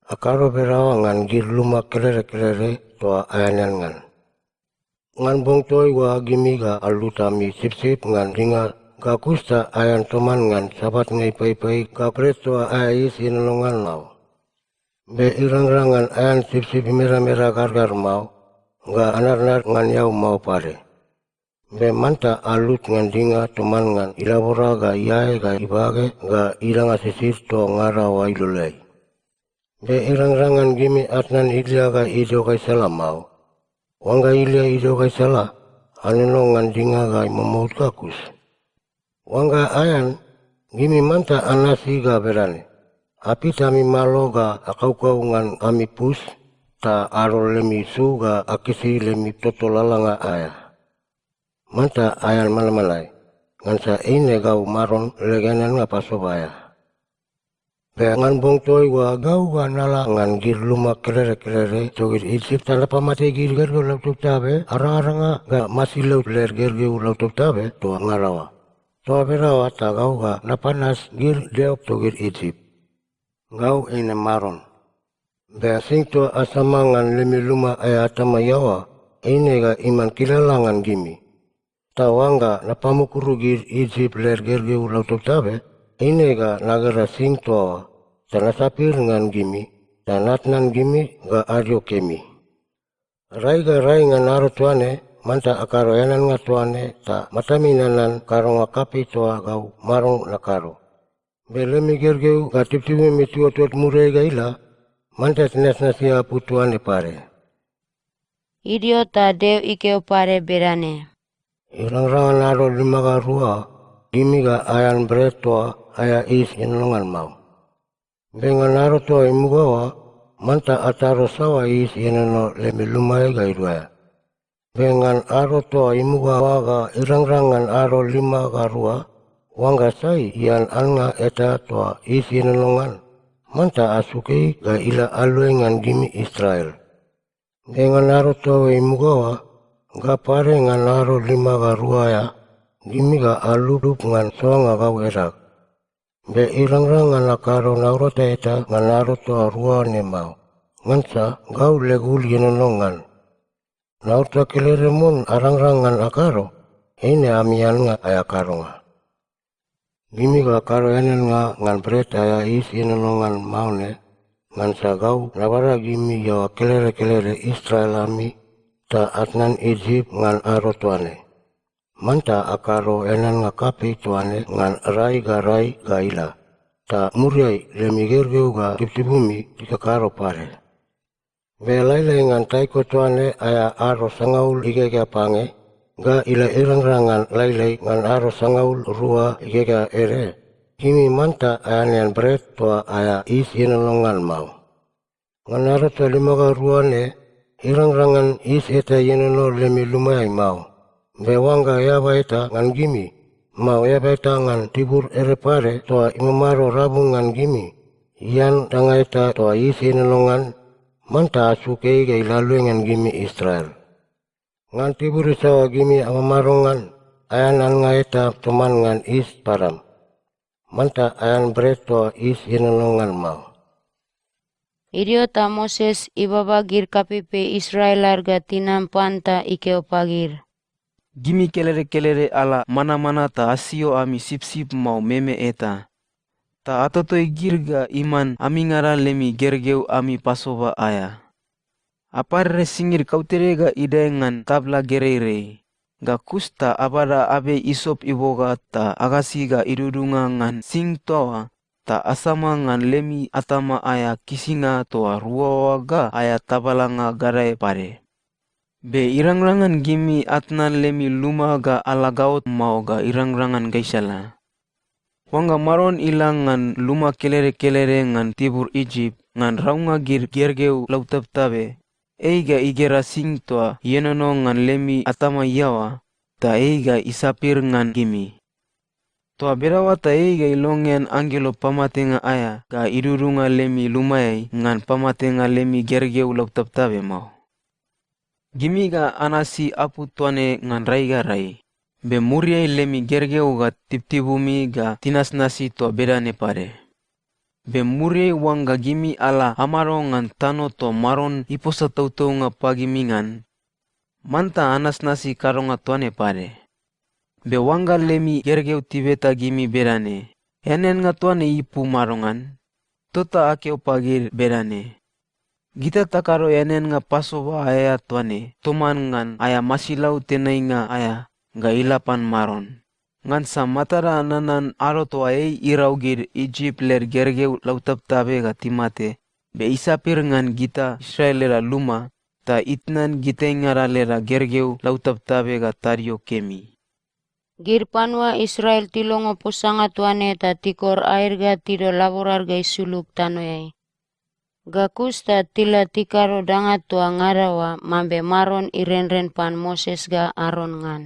Akado bedaoa ngan gid luma kelede kelede toa aeanean ngan. Ngan bong toaiua gimi ga alut ami sipsip ngan dinga ga kus ta aean toman ngan sabatnga ipaipai ga bret toa aea yis ienono ngan mao. Be irangrang ngan aean sipsip imedameda gadgad mao, ga anadnad ngan eau mao pade. Be manta alut ngan dinga toman ngan ilabora ga iae ga ibage ga idanga sisid toa ngada oa iloleai. Be irangrang ngan gimi atnan ilia ga idio gaisala mao. Oangga ilia idio gaisala, anono ngan dinga ga imomout ga kus. Oangga aean, gimi manta anasi ga bedane: Apit ami malo ga akaukau ngan ami pus, ta adol lemi su ga akisi lemi toto lalanga aea. Manta aean manmanae, ngansa eine gau Maron leg eaneannga Pasova aea. Be ngan bong toaiua gau ga nala ngan gid luma kelede kelede togid Isip ta napamate gid gergeu lautabtabe arangaranga ga masilau led gergeu lautabtabe toa ngada oa. Toa bedaoa ta gau ga napanas gid deo togid Isip. Gau eine Maron. Be sing toa asama ngan lemi luma aea atama iaoa, eine ga iman kilala ngan gimi. Ta oangga napamukuru gid Isip led gergeu lautabtabe, eine ga nagera sing toa oa, ta nasapir ngan gimi, ta natnan gimi ga adio kemi. Rai ga rai ngan ado toa ne, manta akado eaneannga toa ne ta matami nanan kadonga kapei toa gau Maron nakado. Be lemi gergeu ga tibutibumi tiuotot muriai ga ila, Manta tinasnasi apu toa ne pade. Idio ta Deo ikeo pade bedane, "Irangrang ngan ado lima ga rua, gimi ga aean bret toa aea yis ienono ngan mao. Be ngan ado toa imuga oa, manta atado saoa yis ienono lemi lumaeai ga iduaea. Be ngan ado toa imuga oa ga irangrang ngan ado lima ga rua, oangga sai ian annga eta toa yis ienono ngan, manta asuk ei ga ila aluai ngan gimi Israel. Be ngan ado toa imuga oa, ga pade ngan ado lima ga rua aea, gimi ga aluplup ngan soanga gau edag. Be irangrang ngan akado naurata eta ngan ado toa rua ne mao, ngansa gau leg ul ienono ngan. Naurata kelede mon arangrang ngan akado, eine ami annga aea kadonga. Gimi ga akado eaneannga ngan bret aea yis ienono ngan mao ne, ngansa gau nabada gimi iaoa kelede kelede Israel ami ta atnan Isip ngan ado toa ne. Manta akado eaneannga kapei toa ne ngan rai ga rai ga ila, ta muriai lemi gergeu ga tibutibumi tikakado pade. Be lailai ngan taiko toa ne aea ado sangaul igegea pange, ga ila irangrang ngan lailai ngan ado sangaul rua igegea ede, gimi manta aeanean bret toa aea yis ienono ngan mao. Ngan ado toa lima ga rua ne, irangrang ngan yis eta ienono lemi lumaeai mao. Be oangga eaba eta ngan gimi, mao eaba eta ngan tibur ede pade toa imamado rabu ngan gimi, ian danga eta toa yis ienono ngan, manta asuk ei ga ila aluai ngan gimi Israel. Ngan tibur isaoa gimi amamado ngan, aean annga eta toman ngan yis padam. Manta aean bret toa yis ienono ngan mao." Idio ta Moses ibaba gid kapeipei Israel ad ga tinam pan ta ikeo pagid, "Gimi kelede kelede ala manamana ta asio ami sipsip mao meme eta, ta atotoi gid ga iman amingada lemi gergeu ami Pasova aea. Apareresingid kautede ga idae ngan tabla gereirei, ga kus ta abada abei isop iboga ta agasi ga idudunga ngan sing toa oa, ta asama ngan lemi atama aea kisinga toa rua oa ga aea tabalanga gadae pade. Be irangrang ngan gimi atnan lemi luma ga ala gaot mao ga irangrang ngan gaisala. Oangga Maron ila ngan luma kelede kelede ngan tibur Isip ngan raunga gid gergeu lautabtabe, ei ga igera sing toa ienono ngan lemi atama iaoa, ta ei ga isapir ngan gimi. Toa bedaoa ta ei ga ilongean anggelo pamatenga aea ga idudunga lemi lumaeai ngan pamatenga lemi gergeu lautabtabe mao. Gimi ga anasi apu toa ne ngan rai ga rai, be muriai lemi gergeu ga tibutibumi ga tinasnasi toa bedane pade. Be muriai oangga gimi ala amado ngan tano toa Maron iposa tautaunga pagimi ngan, manta anasnasi kadonga toa ne pade. Be oangga lemi gergeu tibeta gimi bedane, 'Eaneannga toa ne ipu madongan?' tota akeo pagid bedane, 'Gita takado eaneannga Pasova aea toa ne toman ngan aea masilau tenainga aea ga ila pan Maron, ngansa matada nanan ado toa ei irau gid Isip led gergeu lautabtabe ga timate, be isapir ngan gita Israel leda luma, ta itnan gitaingada leda gergeu lautabtabe ga tadio kemi.'" Gid panua Israel tilongo posanga toa ne ta tikor aed ga tidol laborad ga isulug tanoeai. Ga kus ta tila tikado danga toa ngada oa mambe Maron irenren pan Moses ga Aron ngan.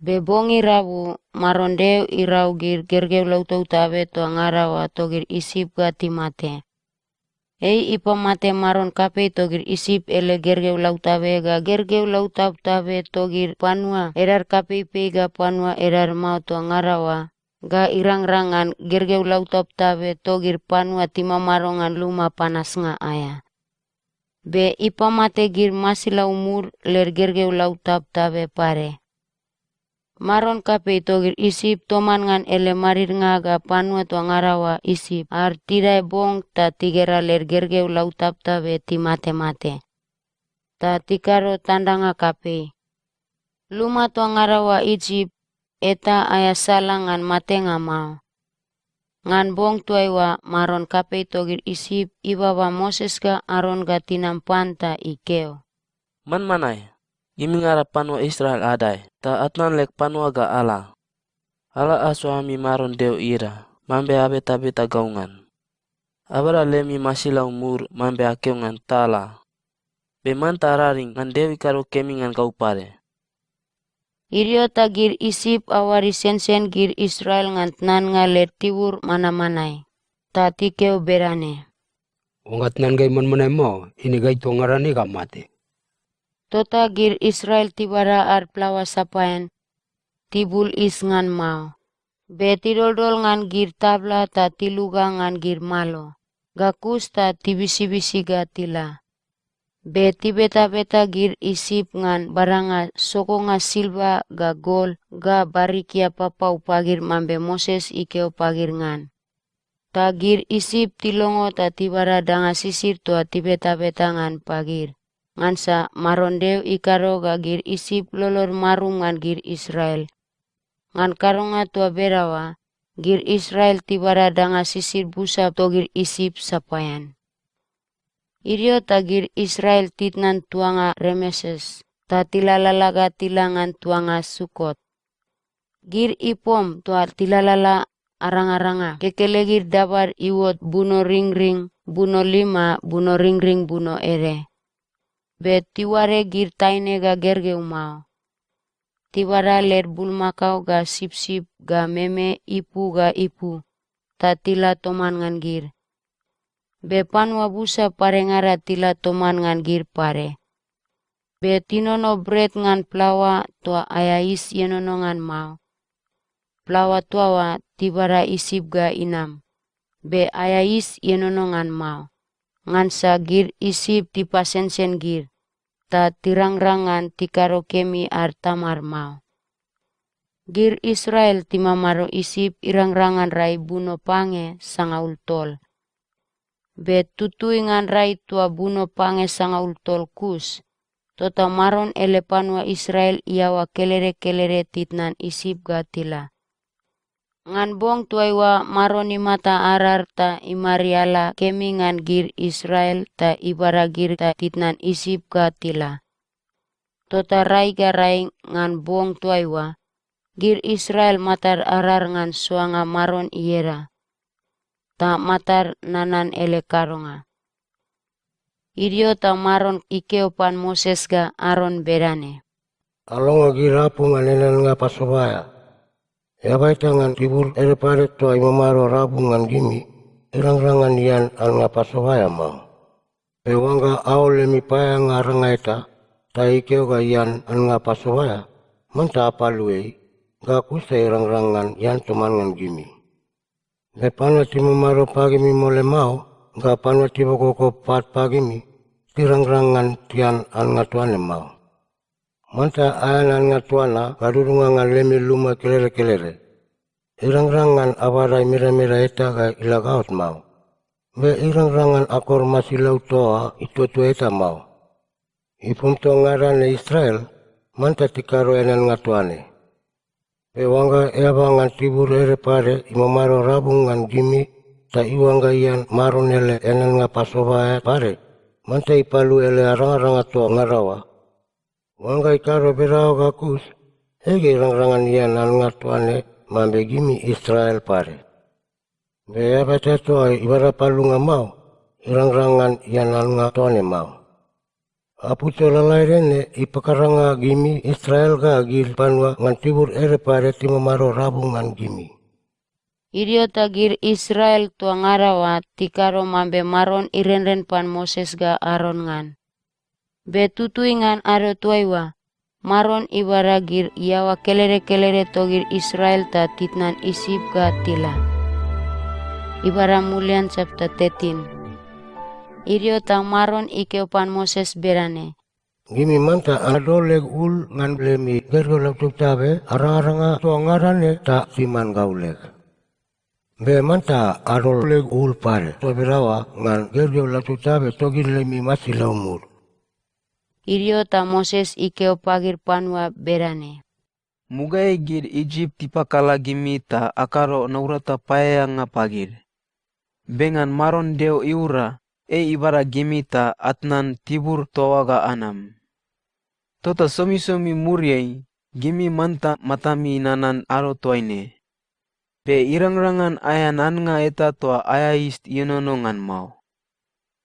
Be bong irabu, Maron Deo irau gid gergeu lautabtabe toa ngada oa togid Isip ga timate. Ei ipamate maron kapei togid Isip ele gergeu lautabe ga gergeu lautabtabe togid panua edad kapeipei ga panua edad mao toa ngada oa, ga irangrang ngan gergeu lautabtabe togid panua timamado ngan luma panasnga aea. Be ipamate gid masilau mud led gergeu lautabtabe pade. Maron kapei togid Isip toman ngan ele madidnga ga panua toa ngada oa Isip ad tidae bong ta tigera led gergeu lautabtabe timatemate. Ta tikado tandanga kapei. Luma toa ngada oa Isip, eta aea sala ngan matenga mao. Ngan bong toaiua, maron kapei togid Isip ibaba Moses ga Aron ga tinam pan ta ikeo, “Manmanae, gimingada panua Israel adae, ta atnan leg panua ga ala. Ala asoa ami Maron Deo ieda, mambe abetabeta gau ngan. Abada lemi masilau mud mambe akeo ngan ta ala. Be manta araring ngan Deo ikado kemi ngan gau pade.” Idio ta gid Isip aoad isensen gid Israel ngan tnannga led tibur manmanae, ta tikeo bedane, “Oangga tnan gai manmanae mao, eine gai toa ngada ne ga mate.” Tota gid Israel tibada ad plaoa sapaean, tibul is ngan mao, be tidoldol ngan gid tabla ta tiluga ngan gid malo, ga kus ta tibisibisi ga tila. Be tibetabeta gid Isip ngan badanga sogonga silva ga gol ga barikia papau pagid mambe Moses ikeo pagid ngan. Ta gid Isip tilongo ta tibada danga sisid toa tibetabeta ngan pagid, ngansa Maron Deo ikado ga gid Isip lolod marum ngan gid Israel. Ngan kadonga toa bedaoa, gid Israel tibada danga sisid busa togid Isip sapaean. Idio ta gid Israel titnan tuanga Remeses ta tilalala ga tila ngan tuanga Sukot. Gid ipom toa tilalala arangaranga kekelegid dabad iuot buno ringring buno lima buno ringring buno ede. Be tiuade gid taine ga gergeu mao. Tibada led bulmakao ga sipsip ga meme ipu ga ipu, ta tila toman ngan gid. Be panua busa padengada tila toman ngan gid pade. Be tinono bret ngan plaoa toa aea is ienono ngan mao. Plaoa toa oa tibada Isip ga inam, be aea is ienono ngan mao, ngansa gid Isip tipasensen gid, ta tirangrang ngan tikado kemi ad tamad mao. Gid Israel timamado Isip irangrang ngan rai buno pange sangaul tol. Be tutui ngan rai toa buno pange sangaul tol kus, tota Maron ele panua Israel iaoa kelede kelede titnan Isip ga tila. Ngan bong toaiua Maron imata arar ta imariala kemi ngan gid Israel ta ibada gid ta titnan Isip ga tila. Tota rai ga rai ngan bong toaiua, gid Israel matad arar ngan soanga Maron ieda, ta matad nanan ele kadonga. Idio ta Maron ikeo pan Moses ga Aron bedane, “Alongo gid apu ngan eaneannga Pasova aea. Eaba eta ngan tibur ede pade toa imamado rabu ngan gimi, irangrang ngan ian annga Pasova aea mao. Be oangga aol lemi paeaeanga aranga eta, ta ikeo ga ian annga Pasova aea, manta apalu ei, ga kus ta irangrang ngan ian toman ngan gimi. Be panua timamado pagimi mole mao, ga panua tibokoboko pat pagimi, tirangrang ngan tian annga toa ne mao. Manta aean annga toa na gadudunga ngan lemi luma kelede kelede. Irangrang ngan abada imedameda eta ga ila gaot mao. Be irangrang ngan akor masilau toa ituatua eta mao. Ipom toa ngada ne Israel, manta tikado eaneannga toa ne. Be oangga eaba ngan tibur ede pade imamado rabu ngan gimi ta iuangga ian Maron ele eaneannga Pasova aea pade, manta ipalu ele arangaranga toa ngada oa. Oangga ikado bedaoa ga kus, ei ga irangrang ngan ian annga toa ne mambe gimi Israel pade. Be eaba eta toa ibada palunga mao, irangrang ngan ian annga toa ne mao. Apu toa lalaede ne ipakaranga gimi Israel ga gid panua ngan tibur ede pade timamado rabu ngan gimi.” Idio ta gid Israel toa ngada oa tikado mambe Maron irenren pan Moses ga Aron ngan. Be tutui ngan ado toaiua, Maron ibada gid iaoa kelede kelede togid Israel ta titnan Isip ga tila. Ibada mulian chapter thirteen. Idio ta Maron ikeo pan Moses bedane, “Gimi manta adol leg ul ngan lemi gergeu lautabtabe arangaranga toa ngada ne ta timan gau leg. Be manta adol leg ul pade toa bedaoa ngan gergeu lautabtabe togid lemi masilau mud.” Idio ta Moses ikeo pagid panua bedane, Mugaeai gid Isip tipakala gimi ta akado naurata paeaeanga pagid. Be ngan Maron Deo iura, ei ibada gimi ta atnan tibur toa oa ga anam. Tota somisomi muriai, gimi manta matami nanan ado toaine. Be irangrang ngan aean annga eta toa aea yis ienono ngan mao.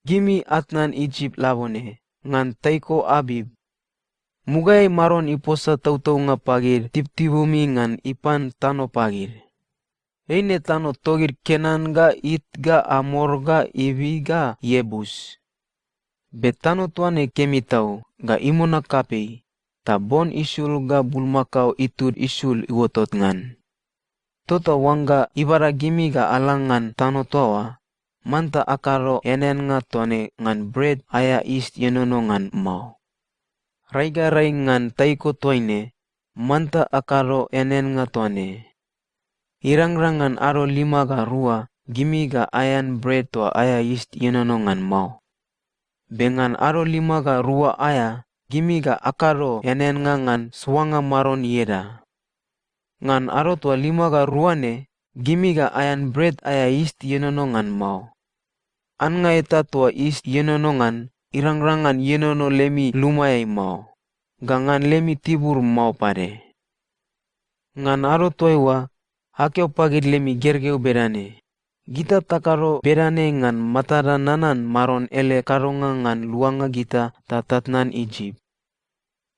Gimi atnan Isip labone, ngan taiko Abip. Mugaeai Maron iposa tautaunga pagid tibutibumi ngan ipan tano pagid. Eine tano togid Kenan ga It ga Amor ga Ivi ga Iebus. Be tano toa ne kemi tau ga imona kapei, ta bon isul ga bulmakao itud isul iuotot ngan. Tota oangga ibada gimi ga ala ngan tano toa oa, manta akado eaneannga toa ne ngan bret aea yis ienono ngan mao. Rai ga rai ngan taiko toaine, manta akado eaneannga toa ne. Irangrang ngan ado lima ga rua, gimi ga aean bret toa aea yis ienono ngan mao. Be ngan ado lima ga rua aea, gimi ga akado eaneannga ngan soanga Maron ieda. Ngan ado toa lima ga rua ne, gimi ga aean bret aea yis ienono ngan mao. Annga eta toa yis ienono ngan, irangrang ngan ienono lemi lumaeai mao, ga ngan lemi tibur mao pade. Ngan ado toaiua, akeo pagid lemi gergeu bedane, "Gita takado bedane ngan matada nanan Maron ele kadonga ngan luanga gita ta tatnan Isip.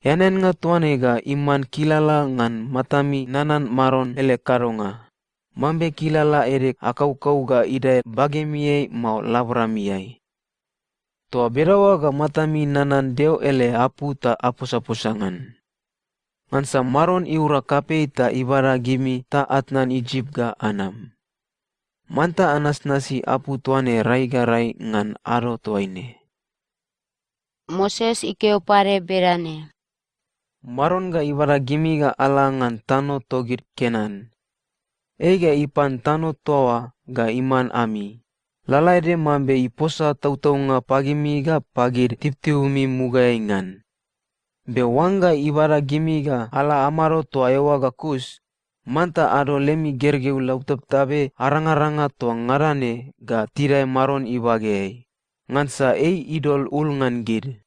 Eaneannga toa ne ga iman kilala ngan matami nanan Maron ele kadonga, mambe kilala ede akaukau ga idae bagemiai mao laboramiai. Toa bedaoa ga matami nanan Deo ele apu ta aposaposa ngan. Ngansa Maron iura kapei ta ibada gimi ta atnan Isip ga anam. Manta anasnasi apu toa ne rai ga rai ngan ado toaine." Moses ikeo pade bedane, "Maron ga ibada gimi ga ala ngan tano togid Kenan. Ei ga ipan tano toa oa ga iman ami, lalaede mambe iposa tautaunga pagimi ga pagid tibutibumi mugaeai ngan. Be oangga ibada gimi ga ala amado toa eoa ga kus, manta ado lemi gergeu lautabtabe arangaranga toa ngada ne ga tidae Maron ibageai, ngansa ei idol ul ngan gid.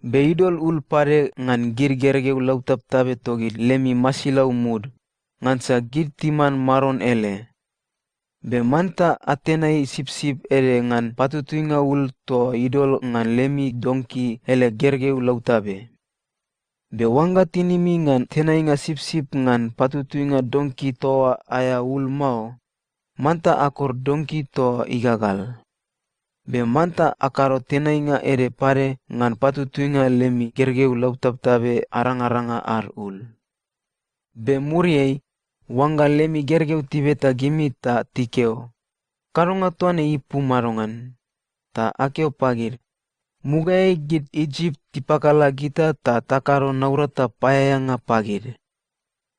Be idol ul pade ngan gid gergeu lautabtabe togid lemi masilau mud, ngansa gid timan Maron ele. Be manta atenai sipsip ede ngan patutuinga ul toa idol ngan lemi donki ele gergeu lautabe. Be oangga tinimi ngan tenainga sipsip ngan patutuinga donki toa aea ul mao, manta akor donki toa igagal. Be manta akado tenainga ede pade ngan patutuinga lemi gergeu lautabtabe arangaranga ad ul. Be muriai, oangga lemi gergeu tibeta gimi ta tikeo, 'Kadonga toa ne ipu madongan?' ta akeo pagid, 'Mugaeai gid Isip tipakala gita ta takado naurata paeaeanga pagid.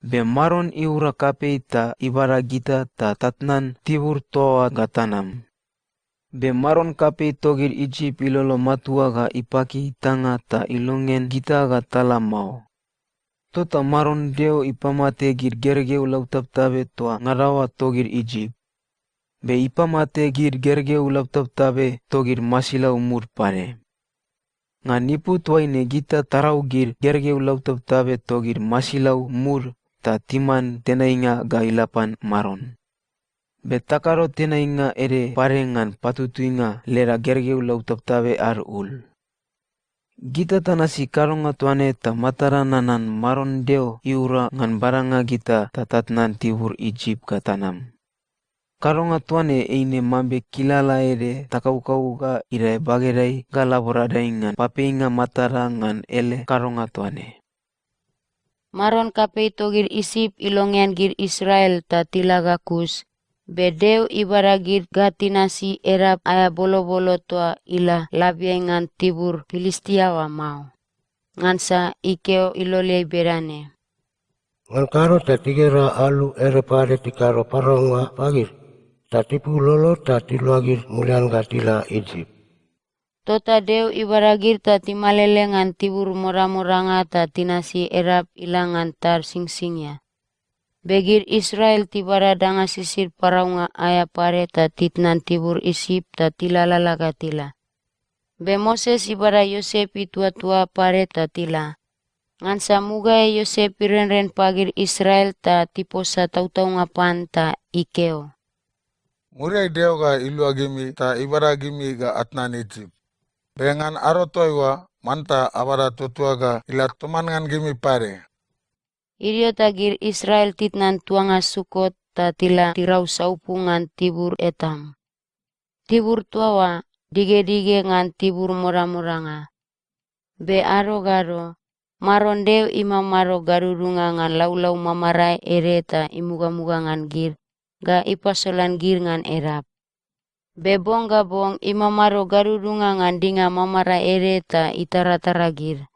Be Maron iura kapei ta ibada gita ta tatnan tibur toa oa ga tanam.' Be maron kapei togid Isip ilolo matua ga ipaki itanga ta ilongean gita ga tala mao. Tota Maron Deo ipamate gid gergeu lautabtabe toa ngada oa togid Isip. Be ipamate gid gergeu lautabtabe togid masilau mud pade. Ngan ipu toaine gita tarau gid gergeu lautabtabe togid masilau mud ta timan tenainga ga ila pan Maron. Be takado tenainga ede pade ngan patutuinga leda gergeu lautabtabe ad ul. Gita tanasi kadonga toa ne ta matada nanan Maron Deo iura ngan badanga gita ta tatnan tibur Isip ga tanam. Kadonga toa ne eine mambe kilala ede takaukau ga idae bagedae ga laboradae ngan papeinga matada ngan ele kadonga toa ne. Maron kapei togid Isip ilongean gid Israel ta tila ga kus, be Deo ibada gid ga tinasi edap aea bolobolo toa ila labiai ngan tibur Pilistia oa mao. Ngansa ikeo iloleai bedane, "Ngan kado ta tigera alu ede pade tikado paraunga pagid, ta tipul lolod ta tiluagid mulian ga tila Isip." Tota Deo ibada gid ta timalele ngan tibur modamodanga ta tinasi edap ila ngan tad singsingia. Be gid Israel tibada danga sisid paraunga aea pade ta titnan tibur Isip ta tilalala ga tila. Be Moses ibada Iosep ituatua pade ta tila, ngansa mugaeai Iosep irenren pagid Israel ta tiposa tautaunga pan ta ikeo, "Muriai Deo ga ilua gimi ta ibada gimi ga atnan Isip. Be ngan ado toaiua, manta abada tuatua ga ila toman ngan gimi pade." Idio ta gid Israel titnan tuanga Sukot ta tila tirau saupu ngan tibur Etam. Tibur toa oa digedige ngan tibur modamodanga. Be ado ga ado, Maron Deo imamado gadudunga ngan laulau mamarae ede ta imugamuga ngan gid ga ipasolan gid ngan edap. Be bong ga bong imamado gadudunga ngan dinga mamarae ede ta itaratara gid.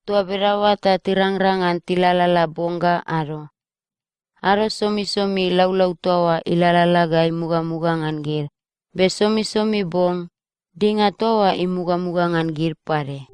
Toa bedaoa ta tirangrang ngan tilalala bong ga ado. Ado somisomi laulau toa oa ilalala ga imugamuga ngan gid, be somisomi bong, dinga toa oa imugamuga ngan gid pade.